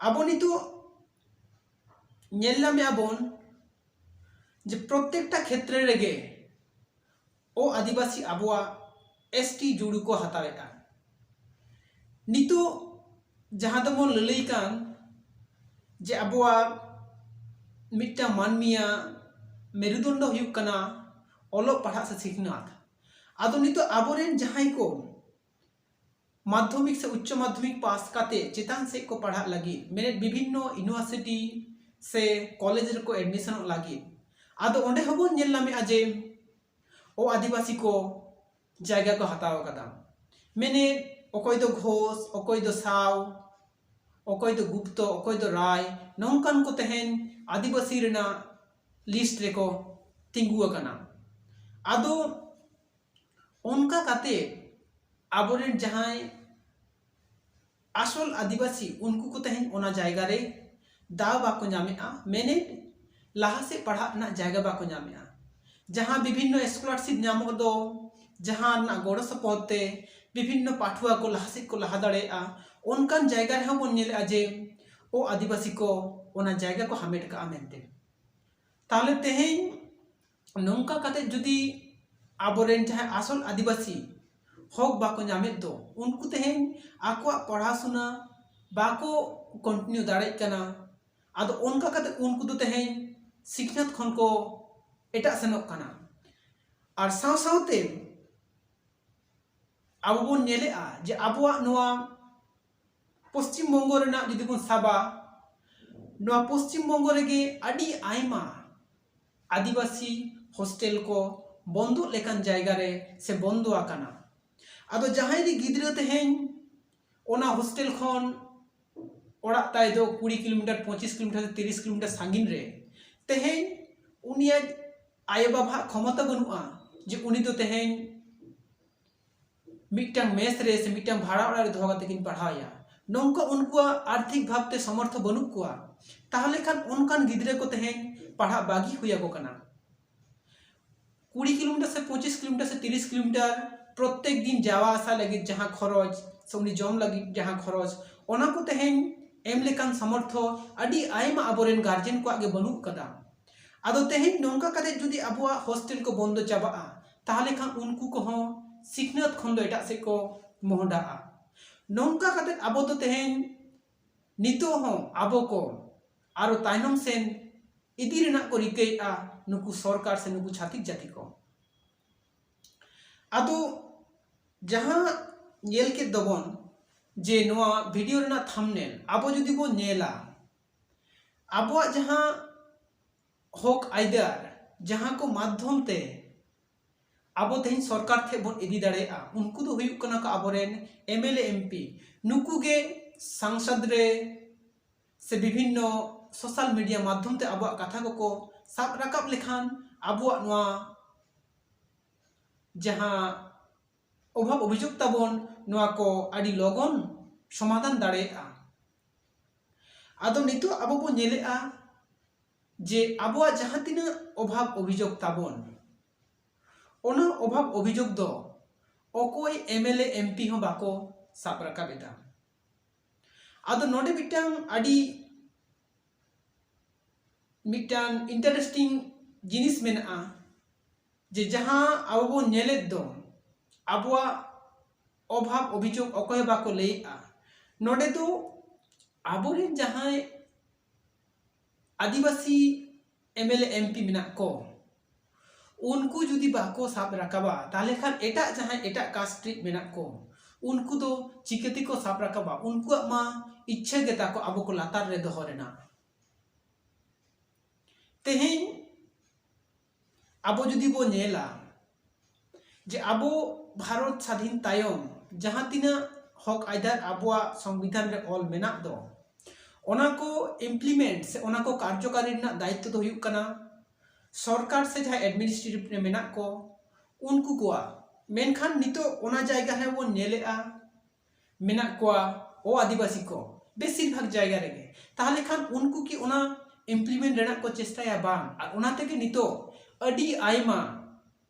ᱟᱵᱚ ᱱᱤᱛᱚᱜ ᱧᱮᱞ ᱧᱟᱢᱮᱫᱼᱟ ᱵᱚᱱ ᱡᱮ ᱯᱨᱚᱛᱮᱠᱴᱟ ᱠᱷᱮᱛᱨᱮ ᱨᱮᱜᱮ ᱚ ᱟᱹᱫᱤᱵᱟᱹᱥᱤ ᱟᱵᱚᱣᱟᱜ ᱮᱥ ᱴᱤ ᱡᱩᱲᱩ ᱠᱚ ᱦᱟᱛᱟᱣᱮᱫᱼᱟ᱾ ᱱᱤᱛᱚᱜ ᱡᱟᱦᱟᱸ ᱫᱚᱵᱚᱱ ᱞᱟᱹᱞᱟᱹᱭ ᱠᱟᱱ ᱡᱮ ᱟᱵᱚᱣᱟᱜ ᱢᱤᱫᱴᱟᱝ ᱢᱟᱹᱱᱢᱤᱭᱟᱜ ᱢᱮᱨᱩᱫᱚᱱᱰᱚ ᱦᱩᱭᱩᱜ ᱠᱟᱱᱟ ᱚᱞᱚᱜ ᱯᱟᱲᱦᱟᱜ ᱥᱮ ᱥᱤᱠᱷᱱᱟᱹᱛ᱾ ᱟᱫᱚ ᱱᱤᱛᱚᱜ ᱟᱵᱚᱨᱮᱱ ᱡᱟᱦᱟᱸᱭ ᱠᱚ ᱢᱟᱫᱽᱫᱷᱚᱢᱤᱠ ᱥᱮ ᱩᱪᱪᱚ ᱢᱟᱫᱽᱫᱷᱚᱢᱤᱠ ᱯᱟᱥ ᱠᱟᱛᱮ ᱪᱮᱛᱟᱱ ᱥᱮᱫ ᱠᱚ ᱯᱟᱲᱦᱟᱜ ᱞᱟᱹᱜᱤᱫ, ᱢᱮᱱᱮᱫ ᱵᱤᱵᱷᱤᱱᱱᱚ ᱤᱭᱩᱱᱤᱵᱷᱟᱨᱥᱤᱴᱤ ᱥᱮ ᱠᱚᱞᱮᱡᱽ ᱨᱮᱠᱚ ᱮᱰᱢᱤᱥᱚᱱᱚᱜ ᱞᱟᱹᱜᱤᱫ, ᱟᱫᱚ ᱚᱸᱰᱮ ᱦᱚᱸᱵᱚᱱ ᱧᱮᱞ ᱧᱟᱢᱮᱫᱼᱟ ᱡᱮ ᱚ ᱟᱹᱫᱤᱵᱟᱹᱥᱤ ᱠᱚ ᱡᱟᱭᱜᱟ ᱠᱚ ᱦᱟᱛᱟᱣ ᱟᱠᱟᱫᱟ᱾ ᱢᱮᱱᱮᱫ ᱚᱠᱚᱭ ᱫᱚ ᱜᱷᱳᱥ, ᱚᱠᱚᱭ ᱫᱚ ᱥᱟᱣ, ᱚᱠᱚᱭ ᱫᱚ ᱜᱩᱯᱛᱚ, ᱚᱠᱚᱭ ᱫᱚ ᱨᱟᱭ, ᱱᱚᱝᱠᱟᱱ ᱠᱚ ᱛᱮᱦᱮᱧ ᱟᱹᱫᱤᱵᱟᱹᱥᱤ ᱨᱮᱱᱟᱜ ᱞᱤᱥᱴ ᱨᱮᱠᱚ ᱛᱤᱸᱜᱩ ᱟᱠᱟᱱᱟ᱾ ᱟᱫᱚ ᱚᱱᱠᱟ ᱠᱟᱛᱮ ᱟᱵᱚᱨᱮᱱ ᱡᱟᱦᱟᱸᱭ ᱟᱥᱚᱞ ᱟᱹᱫᱤᱵᱟᱹᱥᱤ, ᱩᱱᱠᱩ ᱠᱚ ᱛᱮᱦᱮᱧ ᱚᱱᱟ ᱡᱟᱭᱜᱟ ᱨᱮ ᱫᱟᱣ ᱵᱟᱠᱚ ᱧᱟᱢᱮᱫᱼᱟ, ᱢᱮᱱᱮᱫ ᱞᱟᱦᱟ ᱥᱮᱫ ᱯᱟᱲᱦᱟᱜ ᱨᱮᱱᱟᱜ ᱡᱟᱭᱜᱟ ᱵᱟᱠᱚ ᱧᱟᱢᱮᱫᱼᱟ᱾ ᱡᱟᱦᱟᱸ ᱵᱤᱵᱷᱤᱱᱱᱚ ᱥᱠᱚᱞᱟᱨᱥᱤᱯ ᱧᱟᱢᱚᱜ ᱫᱚ, ᱡᱟᱦᱟᱸ ᱨᱮᱱᱟᱜ ᱜᱚᱲᱚ ᱥᱚᱯᱚᱦᱚᱫ ᱛᱮ ᱵᱤᱵᱷᱤᱱᱱᱚ ᱯᱟᱹᱴᱷᱩᱣᱟᱹ ᱠᱚ ᱞᱟᱦᱟ ᱥᱮᱫ ᱠᱚ ᱞᱟᱦᱟ ᱫᱟᱲᱮᱭᱟᱜᱼᱟ, ᱚᱱᱠᱟᱱ ᱡᱟᱭᱜᱟ ᱨᱮᱦᱚᱸ ᱵᱚᱱ ᱧᱮᱞᱮᱜᱼᱟ ᱡᱮ ᱚ ᱟᱹᱫᱤᱵᱟᱹᱥᱤ ᱠᱚ ᱚᱱᱟ ᱡᱟᱭᱜᱟ ᱠᱚ ᱦᱟᱢᱮᱴ ᱠᱟᱜᱼᱟ ᱢᱮᱱᱛᱮ᱾ ᱛᱟᱦᱚᱞᱮ ᱛᱮᱦᱮᱧ ᱱᱚᱝᱠᱟ ᱠᱟᱛᱮ ᱡᱩᱫᱤ ᱟᱵᱚᱨᱮᱱ ᱡᱟᱦᱟᱸᱭ ᱟᱥᱚᱞ ᱟᱹᱫᱤᱵᱟᱹᱥᱤ ᱦᱚᱠ ᱵᱟᱠᱚ ᱧᱟᱢᱮᱫ ᱫᱚ, ᱩᱱᱠᱩ ᱛᱮᱦᱮᱧ ᱟᱠᱚᱣᱟᱜ ᱯᱚᱲᱟᱥᱩᱱᱟ ᱵᱟᱠᱚ ᱠᱚᱱᱴᱤᱱᱤᱭᱩ ᱫᱟᱲᱮᱭᱟᱜ ᱠᱟᱱᱟ᱾ ᱟᱫᱚ ᱚᱱᱠᱟ ᱠᱟᱛᱮ ᱩᱱᱠᱩ ᱫᱚ ᱛᱮᱦᱮᱧ ᱥᱤᱠᱷᱱᱟᱹᱛ ᱠᱷᱚᱱ ᱠᱚ ᱮᱴᱟᱜ ᱥᱮᱱᱚᱜ ᱠᱟᱱᱟ᱾ ᱟᱨ ᱥᱟᱶ ᱥᱟᱶᱛᱮ ᱟᱵᱚ ᱵᱚᱱ ᱧᱮᱞᱮᱜᱼᱟ ᱡᱮ ᱟᱵᱚᱣᱟᱜ ᱱᱚᱣᱟ ᱯᱚᱥᱪᱤᱢ ᱵᱚᱝᱜᱚ ᱨᱮᱱᱟᱜ ᱡᱩᱫᱤ ᱵᱚᱱ ᱥᱟᱵᱟ, ᱱᱚᱣᱟ ᱯᱚᱥᱪᱤᱢ ᱵᱚᱝᱜᱚ ᱨᱮᱜᱮ ᱟᱹᱰᱤ ᱟᱭᱢᱟ ᱟᱹᱫᱤᱵᱟᱹᱥᱤ ᱦᱳᱥᱴᱮᱞ ᱠᱚ ᱵᱚᱱᱫᱚᱜ ᱞᱮᱠᱟᱱ ᱡᱟᱭᱜᱟ ᱨᱮ ᱥᱮ ᱵᱚᱱᱫᱚ ᱟᱠᱟᱱᱟ᱾ ᱟᱫᱚ ᱡᱟᱦᱟᱸᱭ ᱨᱮ ᱜᱤᱫᱽᱨᱟᱹ ᱛᱮᱦᱮᱧ ᱚᱱᱟ ᱦᱳᱥᱴᱮᱞ ᱠᱷᱚᱱ ᱚᱲᱟᱜ ᱛᱟᱭ ᱫᱚ ᱠᱩᱲᱤ ᱠᱤᱞᱳᱢᱤᱴᱟᱨ, ᱯᱚᱸᱪᱤᱥ ᱠᱤᱞᱳᱢᱤᱴᱟᱨ ᱥᱮ ᱛᱤᱨᱤᱥ ᱠᱤᱞᱳᱢᱤᱴᱟᱨ ᱥᱟᱺᱜᱤᱧ ᱨᱮ, ᱛᱮᱦᱮᱧ ᱩᱱᱤᱭᱟᱜ ᱟᱭᱳᱼᱵᱟᱵᱟᱣᱟᱜ ᱠᱷᱚᱢᱚᱛᱟ ᱵᱟᱹᱱᱩᱜᱼᱟ ᱡᱮ ᱩᱱᱤ ᱫᱚ ᱛᱮᱦᱮᱧ ᱢᱤᱫᱴᱟᱝ ᱢᱮᱥ ᱨᱮ ᱥᱮ ᱢᱤᱫᱴᱟᱝ ᱵᱷᱟᱲᱟ ᱚᱲᱟᱜ ᱨᱮ ᱫᱚᱦᱚ ᱠᱟᱛᱮ ᱠᱤᱱ ᱯᱟᱲᱦᱟᱣᱮᱭᱟ᱾ ᱱᱚᱝᱠᱟ ᱩᱱᱠᱩᱣᱟᱜ ᱟᱨᱛᱷᱤᱠ ᱵᱷᱟᱵᱽ ᱛᱮ ᱥᱚᱢᱚᱨᱛᱷᱚ ᱵᱟᱹᱱᱩᱜ ᱠᱚᱣᱟ, ᱛᱟᱦᱚᱞᱮ ᱠᱷᱟᱱ ᱚᱱᱠᱟᱱ ᱜᱤᱫᱽᱨᱟᱹ ᱠᱚ ᱛᱮᱦᱮᱧ ᱯᱟᱲᱦᱟᱜ ᱵᱟᱹᱜᱤ ᱦᱩᱭ ᱟᱠᱚ ᱠᱟᱱᱟ᱾ ᱠᱩᱲᱤ ᱠᱤᱞᱳᱢᱤᱴᱟᱨ ᱥᱮ ᱯᱚᱸᱪᱤᱥ ᱠᱤᱞᱳᱢᱤᱴᱟᱨ ᱥᱮ ᱛᱤᱨᱤᱥ ᱠᱤᱞᱳᱢᱤᱴᱟᱨ ᱯᱨᱚᱛᱮᱠ ᱫᱤᱱ ᱡᱟᱣᱟ ᱟᱥᱟ ᱞᱟᱹᱜᱤᱫ ᱡᱟᱦᱟᱸ ᱠᱷᱚᱨᱚᱪ ᱥᱮ ᱩᱱᱤ ᱡᱚᱢ ᱞᱟᱹᱜᱤᱫ ᱡᱟᱦᱟᱸ ᱠᱷᱚᱨᱚᱪ, ᱚᱱᱟ ᱠᱚ ᱛᱮᱦᱮᱧ ᱮᱢ ᱞᱮᱠᱟᱱ ᱥᱟᱢᱚᱨᱛᱷᱚ ᱟᱹᱰᱤ ᱟᱭᱢᱟ ᱟᱵᱚᱨᱮᱱ ᱜᱟᱨᱡᱮᱱ ᱠᱚᱣᱟᱜ ᱜᱮ ᱵᱟᱹᱱᱩᱜ ᱠᱟᱫᱟ᱾ ᱟᱫᱚ ᱛᱮᱦᱮᱧ ᱱᱚᱝᱠᱟ ᱠᱟᱛᱮ ᱡᱩᱫᱤ ᱟᱵᱚᱣᱟᱜ ᱦᱳᱥᱴᱮᱞ ᱠᱚ ᱵᱚᱱᱫᱚ ᱪᱟᱵᱟᱜᱼᱟ, ᱛᱟᱦᱚᱞᱮ ᱠᱷᱟᱱ ᱩᱱᱠᱩ ᱠᱚᱦᱚᱸ ᱥᱤᱠᱷᱱᱟᱹᱛ ᱠᱷᱚᱱ ᱫᱚ ᱮᱴᱟᱜ ᱥᱮᱫ ᱠᱚ ᱢᱚᱦᱰᱟᱜᱼᱟ᱾ ᱱᱚᱝᱠᱟ ᱠᱟᱛᱮ ᱟᱵᱚ ᱫᱚ ᱛᱮᱦᱮᱧ ᱱᱤᱛᱚᱜ ᱦᱚᱸ ᱟᱵᱚ ᱠᱚ ᱟᱨᱚ ᱛᱟᱭᱱᱚᱢ ᱥᱮᱱ ᱤᱫᱤ ᱨᱮᱱᱟᱜ ᱠᱚ ᱨᱤᱠᱟᱹᱭᱮᱫᱼᱟ ᱱᱩᱠᱩ ᱥᱚᱨᱠᱟᱨ ᱥᱮ ᱱᱩᱠᱩ ᱪᱷᱟᱹᱛᱤᱠ ᱡᱟᱹᱛᱤ ᱠᱚ᱾ ᱟᱫᱚ ᱡᱟᱦᱟᱸ ᱧᱮᱞ ᱠᱮᱫ ᱫᱚᱵᱚᱱ ᱡᱮ ᱱᱚᱣᱟ ᱵᱷᱤᱰᱤᱭᱳ ᱨᱮᱱᱟᱜ ᱛᱷᱟᱢᱵᱱᱮᱞ ᱟᱵᱚ ᱡᱩᱫᱤ ᱵᱚᱱ ᱧᱮᱞᱟ, ᱟᱵᱚᱣᱟᱜ ᱡᱟᱦᱟᱸ ᱦᱚᱠ ᱟᱹᱭᱫᱟᱹᱨ ᱡᱟᱦᱟᱸ ᱠᱚ ᱢᱟᱫᱽᱫᱷᱚᱢ ᱛᱮ ᱟᱵᱚ ᱛᱮᱦᱮᱧ ᱥᱚᱨᱠᱟᱨ ᱴᱷᱮᱱ ᱵᱚᱱ ᱤᱫᱤ ᱫᱟᱲᱮᱭᱟᱜᱼᱟ, ᱩᱱᱠᱩ ᱫᱚ ᱦᱩᱭᱩᱜ ᱠᱟᱱᱟ ᱠᱚ ᱟᱵᱚᱨᱮᱱ ᱮᱢ ᱮᱞ ᱮ, ᱮᱢ ᱯᱤ᱾ ᱱᱩᱠᱩ ᱜᱮ ᱥᱟᱝᱥᱚᱫᱽ ᱨᱮ ᱥᱮ ᱵᱤᱵᱷᱤᱱᱱᱚ ᱥᱳᱥᱟᱞ ᱢᱤᱰᱤᱭᱟ ᱢᱟᱫᱽᱫᱷᱚᱢ ᱛᱮ ᱟᱵᱚᱣᱟᱜ ᱠᱟᱛᱷᱟ ᱠᱚᱠᱚ ᱥᱟᱵ ᱨᱟᱠᱟᱵ ᱞᱮᱠᱷᱟᱱ ᱟᱵᱚᱣᱟᱜ ᱱᱚᱣᱟ ᱡᱟᱦᱟᱸ ᱚᱵᱷᱟᱵᱽ ᱚᱵᱷᱤᱡᱳᱜᱽ ᱛᱟᱵᱚᱱ, ᱱᱚᱣᱟ ᱠᱚ ᱟᱹᱰᱤ ᱞᱚᱜᱚᱱ ᱥᱚᱢᱟᱫᱷᱟᱱ ᱫᱟᱲᱮᱭᱟᱜᱼᱟ᱾ ᱟᱫᱚ ᱱᱤᱛᱚᱜ ᱟᱵᱚ ᱵᱚᱱ ᱧᱮᱞᱮᱜᱼᱟ ᱡᱮ ᱟᱵᱚᱣᱟᱜ ᱡᱟᱦᱟᱸ ᱛᱤᱱᱟᱹᱜ ᱚᱵᱷᱟᱵᱽ ᱚᱵᱷᱤᱡᱳᱜᱽ ᱛᱟᱵᱚᱱ, ᱚᱱᱟ ᱚᱵᱷᱟᱵᱽ ᱚᱵᱷᱤᱡᱳᱜᱽ ᱫᱚ ᱚᱠᱚᱭ ᱮᱢᱮᱞᱮ ᱮᱢᱯᱤ ᱦᱚᱸ ᱵᱟᱠᱚ ᱥᱟᱵ ᱨᱟᱠᱟᱵ ᱮᱫᱟ᱾ ᱟᱫᱚ ᱱᱚᱰᱮ ᱢᱤᱫᱴᱟᱝ ᱟᱹᱰᱤ ᱢᱤᱫᱴᱟᱝ ᱤᱱᱴᱟᱨᱮᱥᱴᱤᱝ ᱡᱤᱱᱤᱥ ᱢᱮᱱᱟᱜᱼᱟ, ᱡᱮ ᱡᱟᱦᱟᱸ ᱟᱵᱚ ᱵᱚᱱ ᱧᱮᱞᱮᱫ ᱫᱚ, ᱟᱵᱚᱣᱟᱜ ᱚᱵᱷᱟᱵᱽ ᱚᱵᱷᱤᱡᱳᱜᱽ ᱚᱠᱚᱭ ᱦᱚᱸ ᱵᱟᱠᱚ ᱞᱟᱹᱭᱮᱫᱼᱟ᱾ ᱱᱚᱰᱮ ᱫᱚ ᱟᱵᱚᱨᱮᱱ ᱡᱟᱦᱟᱸᱭ ᱟᱹᱫᱤᱵᱟᱹᱥᱤ ᱮᱢᱮᱞᱮ ᱮᱢᱯᱤ ᱢᱮᱱᱟᱜ ᱠᱚ, ᱩᱱᱠᱩ ᱡᱩᱫᱤ ᱵᱟᱠᱚ ᱥᱟᱵ ᱨᱟᱠᱟᱵᱟ, ᱛᱟᱦᱚᱞᱮ ᱠᱷᱟᱱ ᱮᱴᱟᱜ ᱡᱟᱦᱟᱸᱭ ᱮᱴᱟᱜ ᱠᱟᱥᱴ ᱨᱤᱱ ᱢᱮᱱᱟᱜ ᱠᱚ, ᱩᱱᱠᱩ ᱫᱚ ᱪᱤᱠᱟᱹ ᱛᱮᱠᱚ ᱥᱟᱵ ᱨᱟᱠᱟᱵᱟ? ᱩᱱᱠᱩᱣᱟᱜ ᱢᱟ ᱤᱪᱪᱷᱟᱹ ᱜᱮ ᱛᱟᱠᱚ ᱟᱵᱚ ᱠᱚ ᱞᱟᱛᱟᱨ ᱨᱮ ᱫᱚᱦᱚ ᱨᱮᱱᱟᱜ᱾ ᱛᱮᱦᱮᱧ ᱟᱵᱚ ᱡᱩᱫᱤ ᱵᱚ ᱧᱮᱞᱟ, ᱡᱮ ᱟᱵᱚ ᱵᱷᱟᱨᱚᱛ ᱥᱟᱫᱷᱤᱱ ᱛᱟᱭᱚᱢ ᱡᱟᱦᱟᱸ ᱛᱤᱱᱟᱹᱜ ᱦᱚᱠ ᱟᱹᱭᱫᱟᱹᱨ ᱟᱵᱚᱣᱟᱜ ᱥᱚᱝᱵᱤᱫᱷᱟᱱ ᱨᱮ ᱚᱞ ᱢᱮᱱᱟᱜ ᱫᱚ, ᱚᱱᱟ ᱠᱚ ᱤᱢᱯᱞᱤᱢᱮᱱᱴ ᱥᱮ ᱚᱱᱟ ᱠᱚ ᱠᱟᱨᱡᱚᱠᱟᱨᱤ ᱨᱮᱱᱟᱜ ᱫᱟᱭᱤᱛᱛᱚ ᱫᱚ ᱦᱩᱭᱩᱜ ᱠᱟᱱᱟ ᱥᱚᱨᱠᱟᱨ ᱥᱮ ᱡᱟᱦᱟᱸᱭ ᱮᱰᱢᱤᱱᱤᱥᱴᱨᱮᱴᱤᱵᱷ ᱨᱮ ᱢᱮᱱᱟᱜ ᱠᱚ, ᱩᱱᱠᱩ ᱠᱚᱣᱟᱜ᱾ ᱢᱮᱱᱠᱷᱟᱱ ᱱᱤᱛᱚᱜ ᱚᱱᱟ ᱡᱟᱭᱜᱟ ᱨᱮ ᱵᱚᱱ ᱧᱮᱞᱮᱜᱼᱟ, ᱢᱮᱱᱟᱜ ᱠᱚᱣᱟ ᱚ ᱟᱹᱫᱤᱵᱟᱹᱥᱤ ᱠᱚ ᱵᱮᱥᱤᱨ ᱵᱷᱟᱜᱽ ᱡᱟᱭᱜᱟ ᱨᱮᱜᱮ᱾ ᱛᱟᱦᱚᱞᱮ ᱠᱷᱟᱱ ᱩᱱᱠᱩ ᱠᱤ ᱚᱱᱟ ᱤᱢᱯᱞᱤᱢᱮᱱᱴ ᱨᱮᱱᱟᱜ ᱠᱚ ᱪᱮᱥᱴᱟᱭᱟ? ᱵᱟᱝ᱾ ᱟᱨ ᱚᱱᱟ ᱛᱮᱜᱮ ᱱᱤᱛᱚᱜ ᱟᱹᱰᱤ ᱟᱭᱢᱟ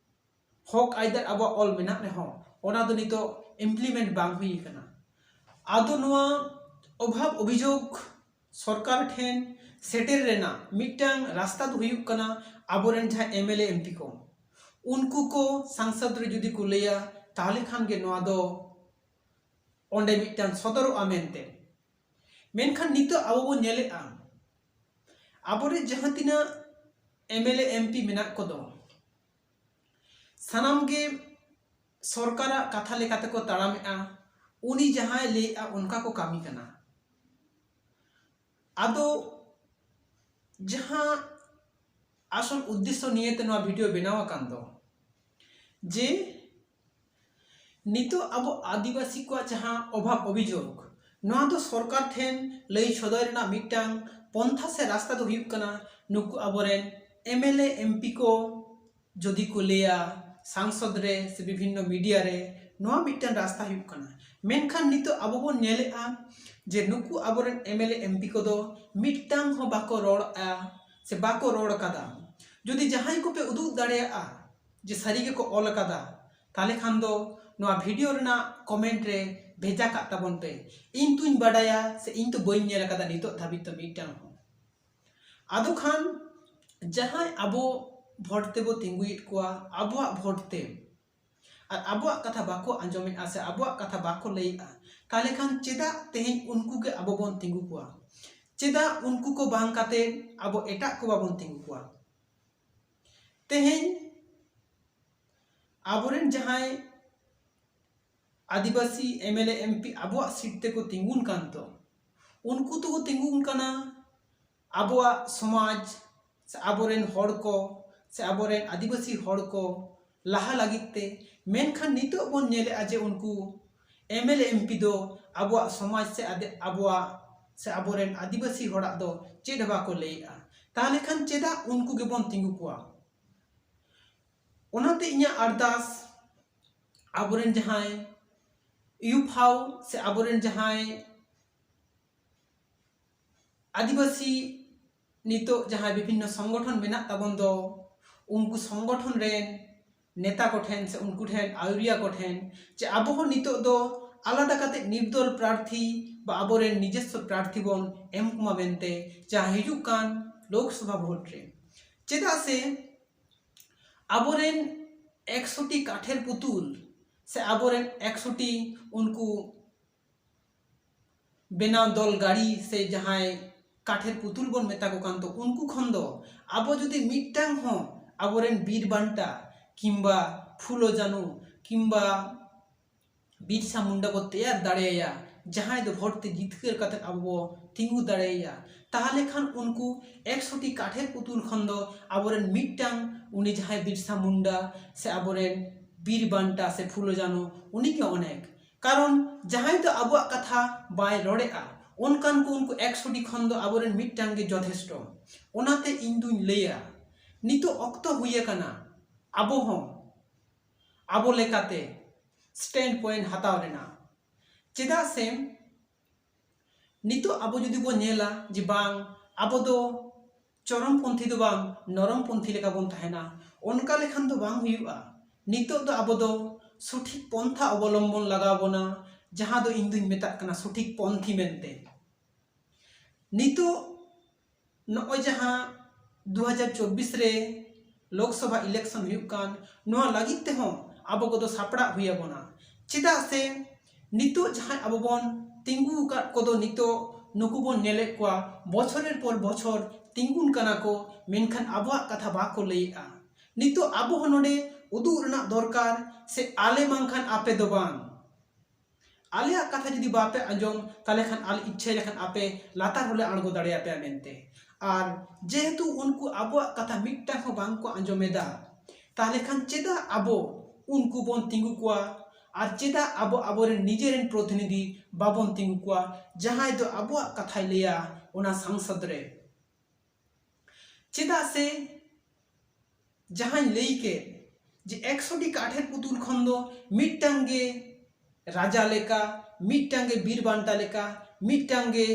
ᱦᱚᱠ ᱟᱹᱭᱫᱟᱹᱨ ᱟᱵᱚᱣᱟᱜ ᱚᱞ ᱢᱮᱱᱟᱜ ᱨᱮᱦᱚᱸ, ᱚᱱᱟ ᱫᱚ ᱱᱤᱛᱚᱜ ᱤᱢᱯᱞᱤᱢᱮᱱᱴ ᱵᱟᱝ ᱦᱩᱭ ᱟᱠᱟᱱᱟ᱾ ᱟᱫᱚ ᱱᱚᱣᱟ ᱚᱵᱷᱟᱵᱽ ᱚᱵᱷᱤᱡᱳᱜᱽ ᱥᱚᱨᱠᱟᱨ ᱴᱷᱮᱱ ᱥᱮᱴᱮᱨ ᱨᱮᱱᱟᱜ ᱢᱤᱫᱴᱟᱝ ᱨᱟᱥᱛᱟ ᱫᱚ ᱦᱩᱭᱩᱜ ᱠᱟᱱᱟ, ᱟᱵᱚᱨᱮᱱ ᱡᱟᱦᱟᱸ ᱮᱢᱮᱞᱮ ᱮᱢᱯᱤ ᱠᱚ, ᱩᱱᱠᱩ ᱠᱚ ᱥᱟᱝᱥᱚᱫᱽ ᱨᱮ ᱡᱩᱫᱤ ᱠᱚ ᱞᱟᱹᱭᱟ, ᱛᱟᱦᱚᱞᱮ ᱠᱷᱟᱱ ᱜᱮ ᱱᱚᱣᱟ ᱫᱚ ᱚᱸᱰᱮ ᱢᱤᱫᱴᱟᱝ ᱥᱚᱫᱚᱨᱚᱜᱼᱟ ᱢᱮᱱᱛᱮ᱾ ᱢᱮᱱᱠᱷᱟᱱ ᱱᱤᱛᱚᱜ ᱟᱵᱚ ᱵᱚᱱ ᱧᱮᱞᱮᱫᱼᱟ, ᱟᱵᱚᱨᱮᱱ ᱡᱟᱦᱟᱸ ᱛᱤᱱᱟᱹᱜ ᱮᱢᱮᱞᱮ ᱮᱢᱯᱤ ᱢᱮᱱᱟᱜ ᱠᱚᱫᱚ, ᱥᱟᱱᱟᱢ ᱜᱮ ᱥᱚᱨᱠᱟᱨᱟᱜ ᱠᱟᱛᱷᱟ ᱞᱮᱠᱟ ᱛᱮᱠᱚ ᱛᱟᱲᱟᱢᱮᱫᱼᱟ᱾ ᱩᱱᱤ ᱡᱟᱦᱟᱸᱭ ᱞᱟᱹᱭᱮᱫᱼᱟ, ᱚᱱᱠᱟ ᱠᱚ ᱠᱟᱹᱢᱤ ᱠᱟᱱᱟ᱾ ᱟᱫᱚ ᱡᱟᱦᱟᱸ ᱟᱥᱚᱞ ᱩᱫᱽᱫᱮᱥᱥᱚ ᱱᱤᱭᱮ ᱛᱮ ᱱᱚᱣᱟ ᱵᱷᱤᱰᱤᱭᱳ ᱵᱮᱱᱟᱣ ᱟᱠᱟᱱ ᱫᱚ, ᱡᱮ ᱱᱤᱛᱚᱜ ᱟᱵᱚ ᱟᱹᱫᱤᱵᱟᱹᱥᱤ ᱠᱚᱣᱟᱜ ᱡᱟᱦᱟᱸ ᱚᱵᱷᱟᱵᱽ ᱚᱵᱷᱤᱡᱳᱜᱽ, ᱱᱚᱣᱟ ᱫᱚ ᱥᱚᱨᱠᱟᱨ ᱴᱷᱮᱱ ᱞᱟᱹᱭ ᱥᱚᱫᱚᱨ ᱨᱮᱱᱟᱜ ᱢᱤᱫᱴᱟᱝ ᱯᱚᱱᱛᱷᱟ ᱥᱮ ᱨᱟᱥᱛᱟ ᱫᱚ ᱦᱩᱭᱩᱜ ᱠᱟᱱᱟ, ᱱᱩᱠᱩ ᱟᱵᱚᱨᱮᱱ ᱮᱢᱮᱞᱮ ᱮᱢᱯᱤ ᱠᱚ ᱡᱩᱫᱤ ᱠᱚ ᱞᱟᱹᱭᱟ ᱥᱟᱝᱥᱚᱫᱽ ᱨᱮ ᱥᱮ ᱵᱤᱵᱷᱤᱱᱱᱚ ᱢᱤᱰᱤᱭᱟ ᱨᱮ, ᱱᱚᱣᱟ ᱢᱤᱫᱴᱟᱝ ᱨᱟᱥᱛᱟ ᱦᱩᱭᱩᱜ ᱠᱟᱱᱟ᱾ ᱢᱮᱱᱠᱷᱟᱱ ᱱᱤᱛᱚᱜ ᱟᱵᱚ ᱵᱚᱱ ᱧᱮᱞᱮᱫᱼᱟ ᱡᱮ ᱱᱩᱠᱩ ᱟᱵᱚᱨᱮᱱ ᱮᱢᱮᱞᱮ ᱮᱢᱯᱤ ᱠᱚᱫᱚ ᱢᱤᱫᱴᱟᱝ ᱦᱚᱸ ᱵᱟᱠᱚ ᱨᱚᱲᱟ ᱥᱮ ᱵᱟᱠᱚ ᱨᱚᱲ ᱟᱠᱟᱫᱟ᱾ ᱡᱩᱫᱤ ᱡᱟᱦᱟᱸᱭ ᱠᱚᱯᱮ ᱩᱫᱩᱜ ᱫᱟᱲᱮᱭᱟᱜᱼᱟ ᱡᱮ ᱥᱟᱹᱨᱤ ᱜᱮᱠᱚ ᱚᱞ ᱟᱠᱟᱫᱟ, ᱛᱟᱦᱚᱞᱮ ᱠᱷᱟᱱ ᱫᱚ ᱱᱚᱣᱟ ᱵᱷᱤᱰᱤᱭᱳ ᱨᱮᱱᱟᱜ ᱠᱚᱢᱮᱱᱴ ᱨᱮ ᱵᱷᱮᱡᱟ ᱠᱟᱜ ᱛᱟᱵᱚᱱ ᱯᱮ᱾ ᱤᱧ ᱛᱚᱧ ᱵᱟᱰᱟᱭᱟ ᱥᱮ ᱤᱧ ᱛᱚ ᱵᱟᱹᱧ ᱧᱮᱞ ᱟᱠᱟᱫᱟ ᱱᱤᱛᱚᱜ ᱫᱷᱟᱹᱵᱤᱡ ᱛᱮ ᱢᱤᱫᱴᱟᱝ ᱦᱚᱸ᱾ ᱟᱫᱚ ᱠᱷᱟᱱ ᱡᱟᱦᱟᱸᱭ ᱟᱵᱚ ᱵᱷᱳᱴ ᱛᱮᱵᱚ ᱛᱤᱸᱜᱩᱭᱮᱫ ᱠᱚᱣᱟ, ᱟᱵᱚᱣᱟᱜ ᱵᱷᱳᱴ ᱛᱮ, ᱟᱨ ᱟᱵᱚᱣᱟᱜ ᱠᱟᱛᱷᱟ ᱵᱟᱠᱚ ᱟᱸᱡᱚᱢᱮᱫᱼᱟ ᱥᱮ ᱟᱵᱚᱣᱟᱜ ᱠᱟᱛᱷᱟ ᱵᱟᱠᱚ ᱞᱟᱹᱭᱮᱫᱼᱟ, ᱛᱟᱦᱚᱞᱮ ᱠᱷᱟᱱ ᱪᱮᱫᱟᱜ ᱛᱮᱦᱮᱧ ᱩᱱᱠᱩ ᱜᱮ ᱟᱵᱚ ᱵᱚᱱ ᱛᱤᱸᱜᱩ ᱠᱚᱣᱟ? ᱪᱮᱫᱟᱜ ᱩᱱᱠᱩ ᱠᱚ ᱵᱟᱝ ᱠᱟᱛᱮ ᱟᱵᱚ ᱮᱴᱟᱜ ᱠᱚ ᱵᱟᱵᱚᱱ ᱛᱤᱸᱜᱩ ᱠᱚᱣᱟ? ᱛᱮᱦᱮᱧ ᱟᱵᱚᱨᱮᱱ ᱡᱟᱦᱟᱸᱭ ᱟᱹᱫᱤᱵᱟᱹᱥᱤ M L A M P ᱟᱵᱚᱣᱟᱜ ᱥᱤᱴ ᱛᱮᱠᱚ ᱛᱤᱸᱜᱩᱱ ᱠᱟᱱ ᱫᱚ, ᱩᱱᱠᱩ ᱫᱚᱠᱚ ᱛᱤᱸᱜᱩᱱ ᱠᱟᱱᱟ ᱟᱵᱚᱣᱟᱜ ᱥᱚᱢᱟᱡᱽ ᱥᱮ ᱟᱵᱚᱨᱮᱱ ᱦᱚᱲ ᱠᱚ ᱥᱮ ᱟᱵᱚᱨᱮᱱ ᱟᱹᱫᱤᱵᱟᱹᱥᱤ ᱦᱚᱲ ᱠᱚ ᱞᱟᱦᱟ ᱞᱟᱹᱜᱤᱫ ᱛᱮ᱾ ᱢᱮᱱᱠᱷᱟᱱ ᱱᱤᱛᱚᱜ ᱵᱚᱱ ᱧᱮᱞᱮᱫᱼᱟ ᱡᱮ ᱩᱱᱠᱩ ᱮᱢ ᱮᱞ ᱮ ᱮᱢ ᱯᱤ ᱫᱚ ᱟᱵᱚᱣᱟᱜ ᱥᱚᱢᱟᱡᱽ ᱥᱮ ᱟᱫᱮ-, ᱟᱵᱚᱣᱟᱜ ᱥᱮ ᱟᱵᱚᱨᱮᱱ ᱟᱹᱫᱤᱵᱟᱹᱥᱤ ᱦᱚᱲᱟᱜ ᱫᱚ ᱪᱮᱫ ᱦᱚᱸ ᱵᱟᱠᱚ ᱞᱟᱹᱭᱮᱫᱼᱟ᱾ ᱛᱟᱦᱚᱞᱮ ᱠᱷᱟᱱ ᱪᱮᱫᱟᱜ ᱩᱱᱠᱩ ᱜᱮᱵᱚᱱ ᱛᱤᱸᱜᱩ ᱠᱚᱣᱟ? ᱚᱱᱟᱛᱮ ᱤᱧᱟᱹᱜ ᱟᱨᱫᱟᱥ ᱟᱵᱚᱨᱮᱱ ᱡᱟᱦᱟᱸᱭ ᱭᱩᱯᱷᱟᱣ ᱥᱮ ᱟᱵᱚᱨᱮᱱ ᱡᱟᱦᱟᱸᱭ ᱟᱹᱫᱤᱵᱟᱹᱥᱤ ᱱᱤᱛᱚᱜ ᱡᱟᱦᱟᱸᱭ ᱵᱤᱵᱷᱤᱱᱱᱚ ᱥᱚᱝᱜᱚᱴᱷᱚᱱ ᱢᱮᱱᱟᱜ ᱛᱟᱵᱚᱱ ᱫᱚ, ᱩᱱᱠᱩ ᱥᱚᱝᱜᱚᱴᱷᱚᱱ ᱨᱮᱱ ᱱᱮᱛᱟ ᱠᱚᱴᱷᱮᱱ ᱥᱮ ᱩᱱᱠᱩ ᱴᱷᱮᱱ, ᱟᱹᱣᱨᱤᱭᱟ ᱠᱚᱴᱷᱮᱱ, ᱡᱮ ᱟᱵᱚ ᱦᱚᱸ ᱱᱤᱛᱚᱜ ᱫᱚ ᱟᱞᱟᱫᱟ ᱠᱟᱛᱮ ᱱᱤᱨᱫᱚᱞ ᱯᱨᱟᱨᱛᱷᱤ ᱵᱟ ᱟᱵᱚᱨᱮᱱ ᱱᱤᱡᱚᱥᱥᱚ ᱯᱨᱟᱨᱛᱷᱤ ᱵᱚᱱ ᱮᱢ ᱠᱚᱢᱟ ᱢᱮᱱᱛᱮ ᱡᱟᱦᱟᱸ ᱦᱤᱡᱩᱜ ᱠᱟᱱ ᱞᱳᱠᱥᱚᱵᱷᱟ ᱵᱷᱳᱴ ᱨᱮ᱾ ᱪᱮᱫᱟᱜ ᱥᱮ ᱟᱵᱚᱨᱮᱱ ᱮᱠᱥᱚ ᱴᱤ ᱠᱟᱴᱷᱮᱨ ᱯᱩᱛᱩᱞ ᱥᱮ ᱟᱵᱚᱨᱮᱱ ᱮᱠᱥᱚ ᱴᱤ ᱩᱱᱠᱩ ᱵᱮᱱᱟᱣ ᱫᱚᱞ ᱜᱟᱹᱲᱤ ᱥᱮ ᱡᱟᱦᱟᱸᱭ ᱠᱟᱴᱷᱮᱨ ᱯᱩᱛᱩᱞ ᱵᱚᱱ ᱢᱮᱛᱟ ᱠᱚ ᱠᱟᱱ ᱫᱚ, ᱩᱱᱠᱩ ᱠᱷᱚᱱ ᱫᱚ ᱟᱵᱚ ᱡᱩᱫᱤ ᱢᱤᱫᱴᱟᱝ ᱦᱚᱸ ᱟᱵᱚᱨᱮᱱ ᱵᱤᱨ ᱵᱟᱱᱴᱟ ᱠᱤᱝᱵᱟ ᱯᱷᱩᱞᱳ ᱡᱟᱱᱩ ᱠᱤᱝᱵᱟ ᱵᱤᱨᱥᱟ ᱢᱩᱱᱰᱟ ᱵᱚ ᱛᱮᱭᱟᱨ ᱫᱟᱲᱮᱭᱟᱭᱟ, ᱡᱟᱦᱟᱸᱭ ᱫᱚ ᱵᱷᱳᱴ ᱛᱮ ᱡᱤᱛᱠᱟᱹᱨ ᱠᱟᱛᱮ ᱟᱵᱚ ᱵᱚ ᱛᱤᱸᱜᱩ ᱫᱟᱲᱮᱭᱟᱭᱟ, ᱛᱟᱦᱚᱞᱮ ᱠᱷᱟᱱ ᱩᱱᱠᱩ ᱮᱠᱥᱚ ᱴᱤ ᱠᱟᱴᱷᱮᱨ ᱯᱩᱛᱩᱞ ᱠᱷᱚᱱ ᱫᱚ ᱟᱵᱚᱨᱮᱱ ᱢᱤᱫᱴᱟᱝ, ᱩᱱᱤ ᱡᱟᱦᱟᱸᱭ ᱵᱤᱨᱥᱟ ᱢᱩᱱᱰᱟ ᱥᱮ ᱟᱵᱚᱨᱮᱱ ᱵᱤᱨ ᱵᱟᱱᱴᱟ ᱥᱮ ᱯᱷᱩᱞᱳ ᱡᱟᱱᱚ, ᱩᱱᱤᱜᱮ ᱚᱱᱮᱠ᱾ ᱠᱟᱨᱚᱱ ᱡᱟᱦᱟᱸᱭ ᱫᱚ ᱟᱵᱚᱣᱟᱜ ᱠᱟᱛᱷᱟ ᱵᱟᱭ ᱨᱚᱲᱮᱫᱼᱟ, ᱚᱱᱠᱟᱱ ᱠᱚ ᱩᱱᱠᱩ ᱮᱠᱥᱚ ᱴᱤ ᱠᱷᱚᱱ ᱫᱚ ᱟᱵᱚᱨᱮᱱ ᱢᱤᱫᱴᱟᱝ ᱜᱮ ᱡᱚᱛᱷᱮᱥᱴᱚ᱾ ᱚᱱᱟᱛᱮ ᱤᱧ ᱫᱩᱧ ᱞᱟᱹᱭᱟ, ᱱᱤᱛᱚᱜ ᱚᱠᱛᱚ ᱦᱩᱭ ᱟᱠᱟᱱᱟ ᱟᱵᱚ ᱦᱚᱸ ᱟᱵᱚ ᱞᱮᱠᱟᱛᱮ ᱥᱴᱮᱱᱰ ᱯᱚᱭᱮᱱᱴ ᱦᱟᱛᱟᱣ ᱨᱮᱱᱟᱜ᱾ ᱪᱮᱫᱟᱜ ᱥᱮ ᱱᱤᱛᱚᱜ ᱟᱵᱚ ᱡᱩᱫᱤ ᱵᱚᱱ ᱧᱮᱞᱟ ᱡᱮ ᱵᱟᱝ, ᱟᱵᱚ ᱫᱚ ᱪᱚᱨᱚᱢ ᱯᱚᱱᱛᱷᱤ ᱫᱚ ᱵᱟᱝ, ᱱᱚᱨᱚᱢ ᱯᱚᱱᱛᱷᱤ ᱞᱮᱠᱟ ᱵᱚᱱ ᱛᱟᱦᱮᱱᱟ, ᱚᱱᱠᱟ ᱞᱮᱠᱷᱟᱱ ᱫᱚ ᱵᱟᱝ ᱦᱩᱭᱩᱜᱼᱟ᱾ ᱱᱤᱛᱚᱜ ᱫᱚ ᱟᱵᱚ ᱫᱚ ᱥᱚᱴᱷᱤᱠ ᱯᱚᱱᱛᱷᱟ ᱚᱵᱚᱞᱚᱢᱵᱚᱱ ᱞᱟᱜᱟᱣ ᱵᱚᱱᱟ, ᱡᱟᱦᱟᱸ ᱫᱚ ᱤᱧ ᱫᱩᱧ ᱢᱮᱛᱟᱜ ᱠᱟᱱᱟ ᱥᱚᱴᱷᱤᱠ ᱯᱚᱱᱛᱷᱤ ᱢᱮᱱᱛᱮ᱾ ᱱᱤᱛᱚᱜ ᱱᱚᱜᱼᱚᱭ ᱡᱟᱦᱟᱸ ᱫᱩ ᱦᱟᱡᱟᱨ ᱪᱚᱵᱵᱤᱥ ᱨᱮ ᱞᱳᱠᱥᱚᱵᱷᱟ election ᱦᱩᱭᱩᱜ ᱠᱟᱱ, ᱱᱚᱣᱟ ᱞᱟᱹᱜᱤᱫ ᱛᱮᱦᱚᱸ ᱟᱵᱚ ᱠᱚᱫᱚ ᱥᱟᱯᱲᱟᱜ ᱦᱩᱭ ᱟᱵᱚᱱᱟ᱾ ᱪᱮᱫᱟᱜ ᱥᱮ ᱱᱤᱛᱚᱜ ᱡᱟᱦᱟᱸᱭ ᱟᱵᱚ ᱵᱚᱱ ᱛᱤᱸᱜᱩ ᱟᱠᱟᱫ ᱠᱚᱫᱚ, ᱱᱤᱛᱚᱜ ᱱᱩᱠᱩ ᱵᱚᱱ ᱧᱮᱞᱮᱫ ᱠᱚᱣᱟ ᱵᱚᱪᱷᱚᱨᱮᱨ ᱯᱚᱨ ᱵᱚᱪᱷᱚᱨ ᱛᱤᱸᱜᱩᱱ ᱠᱟᱱᱟ ᱠᱚ, ᱢᱮᱱᱠᱷᱟᱱ ᱟᱵᱚᱣᱟᱜ ᱠᱟᱛᱷᱟ ᱵᱟᱠᱚ ᱞᱟᱹᱭᱮᱫᱼᱟ᱾ ᱱᱤᱛᱚᱜ ᱟᱵᱚ ᱦᱚᱸ ᱱᱚᱰᱮ ᱩᱫᱩᱜ ᱨᱮᱱᱟᱜ ᱫᱚᱨᱠᱟᱨ, ᱥᱮ ᱟᱞᱮ ᱵᱟᱝᱠᱷᱟᱱ ᱟᱯᱮ ᱫᱚ ᱵᱟᱝ᱾ ᱟᱞᱮᱭᱟᱜ ᱠᱟᱛᱷᱟ ᱡᱩᱫᱤ ᱵᱟᱯᱮ ᱟᱸᱡᱚᱢ, ᱛᱟᱦᱚᱞᱮ ᱠᱷᱟᱱ ᱟᱞᱮ ᱤᱪᱪᱷᱟᱹ ᱞᱮᱠᱷᱟᱱ ᱟᱯᱮ ᱞᱟᱛᱟᱨ ᱦᱚᱸᱞᱮ ᱟᱬᱜᱚ ᱫᱟᱲᱮᱭᱟᱯᱮᱭᱟ ᱢᱮᱱᱛᱮ᱾ ᱟᱨ ᱡᱮᱦᱮᱛᱩ ᱩᱱᱠᱩ ᱟᱵᱚᱣᱟᱜ ᱠᱟᱛᱷᱟ ᱢᱤᱫᱴᱟᱝ ᱦᱚᱸ ᱵᱟᱝ ᱠᱚ ᱟᱸᱡᱚᱢ ᱮᱫᱟ, ᱛᱟᱦᱚᱞᱮ ᱠᱷᱟᱱ ᱪᱮᱫᱟᱜ ᱟᱵᱚ ᱩᱱᱠᱩ ᱵᱚᱱ ᱛᱤᱸᱜᱩ ᱠᱚᱣᱟ? ᱟᱨ ᱪᱮᱫᱟᱜ ᱟᱵᱚ ᱟᱵᱚᱨᱮᱱ ᱱᱤᱡᱮᱨᱮᱱ ᱯᱨᱚᱛᱤᱱᱤᱫᱷᱤ ᱵᱟᱵᱚᱱ ᱛᱤᱸᱜᱩ ᱠᱚᱣᱟ, ᱡᱟᱦᱟᱸᱭ ᱫᱚ ᱟᱵᱚᱣᱟᱜ ᱠᱟᱛᱷᱟᱭ ᱞᱟᱹᱭᱟ ᱚᱱᱟ ᱥᱟᱝᱥᱚᱫᱽ ᱨᱮ? ᱪᱮᱫᱟᱜ ᱥᱮ ᱡᱟᱦᱟᱸᱧ ᱞᱟᱹᱭ ᱠᱮᱫ ᱡᱮ ᱮᱠᱥᱚ ᱴᱤ ᱠᱟᱴᱷᱮᱨ ᱯᱩᱛᱩᱞ ᱠᱷᱚᱱ ᱫᱚ ᱢᱤᱫᱴᱟᱝ ᱜᱮ ᱨᱟᱡᱟ ᱞᱮᱠᱟ, ᱢᱤᱫᱴᱟᱝ ᱜᱮ ᱵᱤᱨ ᱵᱟᱱᱴᱟ ᱞᱮᱠᱟ, ᱢᱤᱫᱴᱟᱝ ᱜᱮ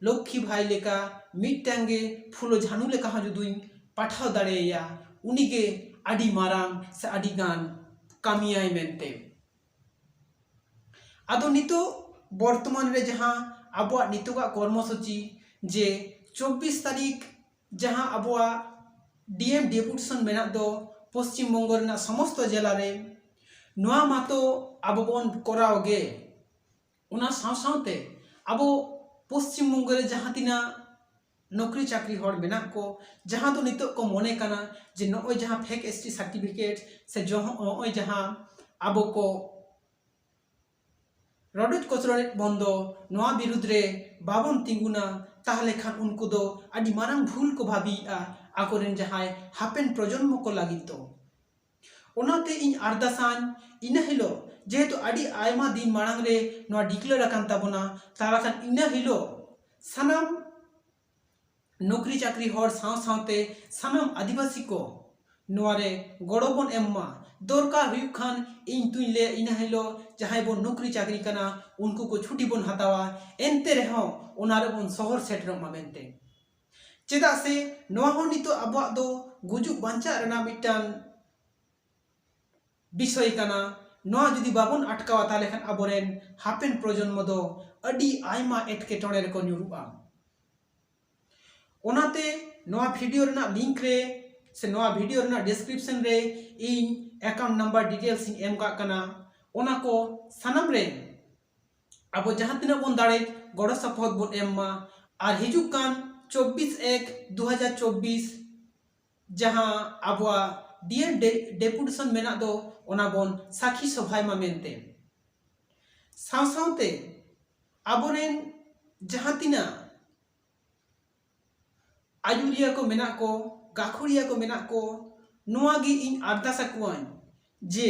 ᱞᱚᱠᱠᱷᱤ ᱵᱷᱟᱭ ᱞᱮᱠᱟ, ᱢᱤᱫᱴᱟᱝ ᱜᱮ ᱯᱷᱩᱞᱳ ᱡᱷᱟᱱᱩ ᱞᱮᱠᱟ ᱦᱚᱸ ᱡᱩᱫᱤᱧ ᱯᱟᱴᱷᱟᱣ ᱫᱟᱲᱮᱭᱟᱭᱟ, ᱩᱱᱤᱜᱮ ᱟᱹᱰᱤ ᱢᱟᱨᱟᱝ ᱥᱮ ᱟᱹᱰᱤ ᱜᱟᱱ ᱠᱟᱹᱢᱤᱭᱟᱭ ᱢᱮᱱᱛᱮ᱾ ᱟᱫᱚ ᱱᱤᱛᱚᱜ ᱵᱚᱨᱛᱚᱢᱟᱱ ᱨᱮ ᱡᱟᱦᱟᱸ ᱟᱵᱚᱣᱟᱜ ᱱᱤᱛᱚᱜᱟᱜ ᱠᱚᱨᱢᱚᱥᱩᱪᱤ, ᱡᱮ ᱪᱚᱵᱵᱤᱥ ᱛᱟᱹᱨᱤᱠᱷ ᱡᱟᱦᱟᱸ ᱟᱵᱚᱣᱟᱜ ᱰᱤ ᱮᱢ deputation ᱢᱮᱱᱟᱜ ᱫᱚ ᱯᱚᱥᱪᱤᱢ ᱵᱚᱝᱜᱚ ᱨᱮᱱᱟᱜ ᱥᱚᱢᱚᱥᱛᱚ ᱡᱮᱞᱟ ᱨᱮ, ᱱᱚᱣᱟ ᱢᱟᱛᱚ ᱟᱵᱚ ᱵᱚᱱ ᱠᱚᱨᱟᱣ ᱜᱮ᱾ ᱚᱱᱟ ᱥᱟᱶ ᱥᱟᱶᱛᱮ ᱟᱵᱚ ᱯᱚᱥᱪᱤᱢ ᱵᱚᱝᱜᱚ ᱨᱮ ᱡᱟᱦᱟᱸ ᱛᱤᱱᱟᱹᱜ ᱱᱚᱠᱨᱤ ᱪᱟᱹᱠᱨᱤ ᱦᱚᱲ ᱢᱮᱱᱟᱜ ᱠᱚ, ᱡᱟᱦᱟᱸ ᱫᱚ ᱱᱤᱛᱚᱜ ᱠᱚ ᱢᱚᱱᱮ ᱠᱟᱱᱟ ᱡᱮ ᱱᱚᱜᱼᱚᱭ ᱡᱟᱦᱟᱸ fake S T certificate ᱥᱮ ᱡᱚᱦ-, ᱱᱚᱜᱼᱚᱭ ᱡᱟᱦᱟᱸ ᱟᱵᱚ ᱠᱚ ᱨᱚᱰᱚᱡ ᱠᱚᱪᱞᱚᱱᱮᱫ ᱵᱚᱱ ᱫᱚ, ᱱᱚᱣᱟ ᱵᱤᱨᱩᱫᱽ ᱨᱮ ᱵᱟᱵᱚᱱ ᱛᱤᱸᱜᱩᱱᱟ, ᱛᱟᱦᱚᱞᱮ ᱠᱷᱟᱱ ᱩᱱᱠᱩ ᱫᱚ ᱟᱹᱰᱤ ᱢᱟᱨᱟᱝ ᱵᱷᱩᱞ ᱠᱚ ᱵᱷᱟᱹᱵᱤᱭᱮᱫᱼᱟ ᱟᱠᱚᱨᱮᱱ ᱡᱟᱦᱟᱸᱭ ᱦᱟᱯᱮᱱ ᱯᱨᱚᱡᱚᱱᱢᱚ ᱠᱚ ᱞᱟᱹᱜᱤᱫ ᱫᱚ᱾ ᱚᱱᱟᱛᱮ ᱤᱧ ᱟᱨᱫᱟᱥᱟᱹᱧ, ᱤᱱᱟᱹ ᱦᱤᱞᱳᱜ ᱡᱮᱦᱮᱛᱩ ᱟᱹᱰᱤ ᱟᱭᱢᱟ ᱫᱤᱱ ᱢᱟᱲᱟᱝ ᱨᱮ ᱱᱚᱣᱟ declare ᱟᱠᱟᱱ ᱛᱟᱵᱚᱱᱟ, ᱛᱟᱦᱚᱞᱮ ᱠᱷᱟᱱ ᱤᱱᱟᱹ ᱦᱤᱞᱳᱜ ᱥᱟᱱᱟᱢ ᱱᱚᱠᱨᱤ ᱪᱟᱹᱠᱨᱤ ᱦᱚᱲ ᱥᱟᱶ ᱥᱟᱶᱛᱮ ᱥᱟᱱᱟᱢ ᱟᱹᱫᱤᱵᱟᱹᱥᱤ ᱠᱚ ᱱᱚᱣᱟ ᱨᱮ ᱜᱚᱲᱚ ᱵᱚᱱ ᱮᱢ ᱢᱟ᱾ ᱫᱚᱨᱠᱟᱨ ᱦᱩᱭᱩᱜ ᱠᱷᱟᱱ ᱤᱧ ᱛᱩᱧ ᱞᱟᱹᱭᱟ, ᱤᱱᱟᱹ ᱦᱤᱞᱳᱜ ᱡᱟᱦᱟᱸᱭ ᱵᱚᱱ ᱱᱚᱠᱨᱤ ᱪᱟᱹᱠᱨᱤ ᱠᱟᱱᱟ, ᱩᱱᱠᱩ ᱠᱚ ᱪᱷᱩᱴᱤ ᱵᱚᱱ ᱦᱟᱛᱟᱣᱟ᱾ ᱮᱱᱛᱮ ᱨᱮᱦᱚᱸ ᱚᱱᱟ ᱨᱮᱵᱚᱱ ᱥᱚᱦᱚᱨ ᱥᱮᱴᱮᱨᱚᱜ ᱢᱟ ᱢᱮᱱᱛᱮ᱾ ᱪᱮᱫᱟᱜ ᱥᱮ ᱱᱚᱣᱟ ᱦᱚᱸ ᱱᱤᱛᱚᱜ ᱟᱵᱚᱣᱟᱜ ᱫᱚ ᱜᱩᱡᱩᱜ ᱵᱟᱧᱪᱟᱜ ᱨᱮᱱᱟᱜ ᱢᱤᱫᱴᱟᱝ ᱵᱤᱥᱚᱭ ᱠᱟᱱᱟ᱾ ᱱᱚᱣᱟ ᱡᱩᱫᱤ ᱵᱟᱵᱚᱱ ᱟᱴᱠᱟᱣᱟ, ᱛᱟᱦᱚᱞᱮ ᱠᱷᱟᱱ ᱟᱵᱚᱨᱮᱱ ᱦᱟᱯᱮᱱ ᱯᱨᱚᱡᱚᱱᱢᱚ ᱫᱚ ᱟᱹᱰᱤ ᱟᱭᱢᱟ ᱮᱴᱠᱮᱴᱚᱬᱮ ᱨᱮᱠᱚ ᱧᱩᱨᱩᱜᱼᱟ᱾ ᱚᱱᱟᱛᱮ ᱱᱚᱣᱟ ᱵᱷᱤᱰᱤᱭᱳ ᱨᱮᱱᱟᱜ ᱞᱤᱝᱠ ᱨᱮ ᱥᱮ ᱱᱚᱣᱟ ᱵᱷᱤᱰᱤᱭᱳ ᱨᱮᱱᱟᱜ ᱰᱤᱥᱠᱨᱤᱯᱥᱚᱱ ᱨᱮ ᱤᱧ ᱮᱠᱟᱣᱩᱱᱴ ᱱᱟᱢᱵᱟᱨ ᱰᱤᱴᱮᱞᱥ ᱤᱧ ᱮᱢ ᱠᱟᱜ ᱠᱟᱱᱟ᱾ ᱚᱱᱟ ᱠᱚ ᱥᱟᱱᱟᱢ ᱨᱮ ᱟᱵᱚ ᱡᱟᱦᱟᱸ ᱛᱤᱱᱟᱹᱜ ᱵᱚᱱ ᱫᱟᱲᱮ ᱜᱚᱲᱚ ᱥᱚᱯᱚᱦᱚᱫ ᱵᱚᱱ ᱮᱢ ᱢᱟ᱾ ᱟᱨ ᱦᱤᱡᱩᱜ ᱠᱟᱱ ᱪᱚᱵᱵᱤᱥ ᱮᱠ ᱫᱩ ᱦᱟᱡᱟᱨ ᱪᱚᱵᱵᱤᱥ ᱡᱟᱦᱟᱸ ᱟᱵᱚᱣᱟᱜ ᱰᱤᱭᱮ ᱰᱮ-, ᱰᱮᱯᱩᱴᱮᱥᱚᱱ ᱢᱮᱱᱟᱜ ᱫᱚ, ᱚᱱᱟ ᱵᱚᱱ ᱥᱟᱹᱠᱷᱤ ᱥᱚᱵᱷᱟᱭ ᱢᱟ ᱢᱮᱱᱛᱮ᱾ ᱥᱟᱶ ᱥᱟᱶᱛᱮ ᱟᱵᱚᱨᱮᱱ ᱡᱟᱦᱟᱸ ᱛᱤᱱᱟᱹᱜ ᱟᱹᱭᱩᱨᱤᱭᱟᱹ ᱠᱚ ᱢᱮᱱᱟᱜ ᱠᱚ, ᱜᱟᱹᱠᱷᱩᱲᱤᱭᱟᱹ ᱠᱚ ᱢᱮᱱᱟᱜ ᱠᱚ, ᱱᱚᱣᱟ ᱜᱮ ᱤᱧ ᱟᱨᱫᱟᱥ ᱟᱠᱚᱣᱟᱹᱧ ᱡᱮ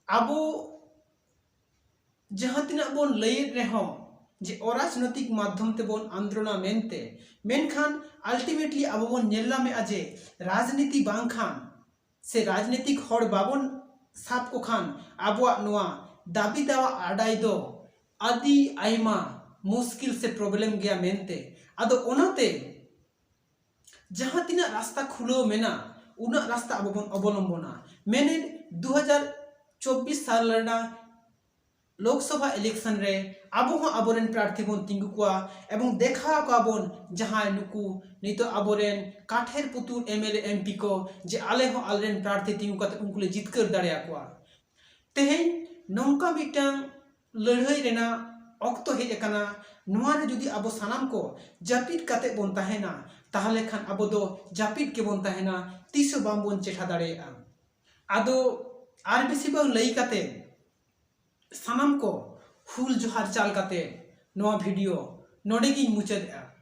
ᱟᱵᱚ ᱡᱟᱦᱟᱸ ᱛᱤᱱᱟᱹᱜ ᱵᱚᱱ ᱞᱟᱹᱭᱮᱫ ᱨᱮᱦᱚᱸ ᱡᱮ ᱚᱨᱟᱡᱽᱱᱳᱭᱛᱤᱠ ᱢᱟᱫᱽᱫᱷᱚᱢ ᱛᱮᱵᱚᱱ ᱟᱱᱫᱳᱞᱚᱱᱟ ᱢᱮᱱᱛᱮ, ᱢᱮᱱᱠᱷᱟᱱ ᱟᱞᱴᱤᱢᱮᱴᱞᱤ ᱟᱵᱚ ᱵᱚᱱ ᱧᱮᱞ ᱧᱟᱢᱮᱫᱼᱟ ᱡᱮ ᱨᱟᱡᱽᱱᱤᱛᱤ ᱵᱟᱝᱠᱷᱟᱱ ᱥᱮ ᱨᱟᱡᱽᱱᱤᱛᱤᱠ ᱦᱚᱲ ᱵᱟᱵᱚᱱ ᱥᱟᱵ ᱠᱚ ᱠᱷᱟᱱ ᱟᱵᱚᱣᱟᱜ ᱱᱚᱣᱟ ᱫᱟᱹᱵᱤ ᱫᱟᱣᱟ ᱟᱰᱟᱭ ᱫᱚ ᱟᱹᱰᱤ ᱟᱭᱢᱟ ᱢᱩᱥᱠᱤᱞ ᱥᱮ ᱯᱨᱚᱵᱞᱮᱢ ᱜᱮᱭᱟ ᱢᱮᱱᱛᱮ᱾ ᱟᱫᱚ ᱚᱱᱟᱛᱮ ᱡᱟᱦᱟᱸ ᱛᱤᱱᱟᱹᱜ ᱨᱟᱥᱛᱟ ᱠᱷᱩᱞᱟᱹᱣ ᱢᱮᱱᱟᱜ, ᱩᱱᱟᱹᱜ ᱨᱟᱥᱛᱟ ᱟᱵᱚ ᱵᱚᱱ ᱚᱵᱚᱞᱚᱢᱵᱚᱱᱟ᱾ ᱢᱮᱱᱮᱫ ᱫᱩ ᱦᱟᱡᱟᱨ ᱪᱚᱵᱵᱤᱥ ᱥᱟᱞ ᱨᱮᱱᱟᱜ ᱞᱳᱠᱥᱚᱵᱷᱟ ᱤᱞᱮᱠᱥᱚᱱ ᱨᱮ ᱟᱵᱚ ᱦᱚᱸ ᱟᱵᱚᱨᱮᱱ ᱯᱨᱟᱨᱛᱷᱤ ᱵᱚᱱ ᱛᱤᱸᱜᱩ ᱠᱚᱣᱟ ᱮᱵᱚᱝ ᱫᱮᱠᱷᱟᱣ ᱠᱚᱣᱟ ᱵᱚᱱ ᱡᱟᱦᱟᱸᱭ ᱱᱩᱠᱩ ᱱᱤᱛᱚᱜ ᱟᱵᱚᱨᱮᱱ ᱠᱟᱴᱷᱮᱨ ᱯᱩᱛᱩᱞ ᱮᱢ ᱮᱞ ᱮ, ᱮᱢ ᱯᱤ ᱠᱚ, ᱡᱮ ᱟᱞᱮ ᱦᱚᱸ ᱟᱞᱮᱨᱮᱱ ᱯᱨᱟᱨᱛᱷᱤ ᱛᱤᱸᱜᱩ ᱠᱟᱛᱮ ᱩᱱᱠᱩ ᱞᱮ ᱡᱤᱛᱠᱟᱹᱨ ᱫᱟᱲᱮᱭᱟᱠᱚᱣᱟ᱾ ᱛᱮᱦᱮᱧ ᱱᱚᱝᱠᱟ ᱢᱤᱫᱴᱟᱝ ᱞᱟᱹᱲᱦᱟᱹᱭ ᱨᱮᱱᱟᱜ ᱚᱠᱛᱚ ᱦᱮᱡ ᱟᱠᱟᱱᱟ᱾ ᱱᱚᱣᱟ ᱨᱮ ᱡᱩᱫᱤ ᱟᱵᱚ ᱥᱟᱱᱟᱢ ᱠᱚ ᱡᱟᱹᱯᱤᱫ ᱠᱟᱛᱮ ᱵᱚᱱ ᱛᱟᱦᱮᱱᱟ, ᱛᱟᱦᱚᱞᱮ ᱠᱷᱟᱱ ᱟᱵᱚ ᱫᱚ ᱡᱟᱹᱯᱤᱫ ᱜᱮᱵᱚᱱ ᱛᱟᱦᱮᱱᱟ, ᱛᱤᱥ ᱦᱚᱸ ᱵᱟᱝᱵᱚᱱ ᱪᱮᱴᱷᱟ ᱫᱟᱲᱮᱭᱟᱜᱼᱟ᱾ ᱟᱫᱚ ᱟᱨ ᱵᱮᱥᱤ ᱵᱟᱝ ᱞᱟᱹᱭ ᱠᱟᱛᱮ ᱥᱟᱱᱟᱢ ᱠᱚ ᱦᱩᱞ ᱡᱚᱦᱟᱨ ᱪᱟᱞ ᱠᱟᱛᱮ ᱱᱚᱣᱟ ᱵᱷᱤᱰᱤᱭᱳ ᱱᱚᱰᱮ ᱜᱤᱧ ᱢᱩᱪᱟᱹᱫᱮᱜᱼᱟ᱾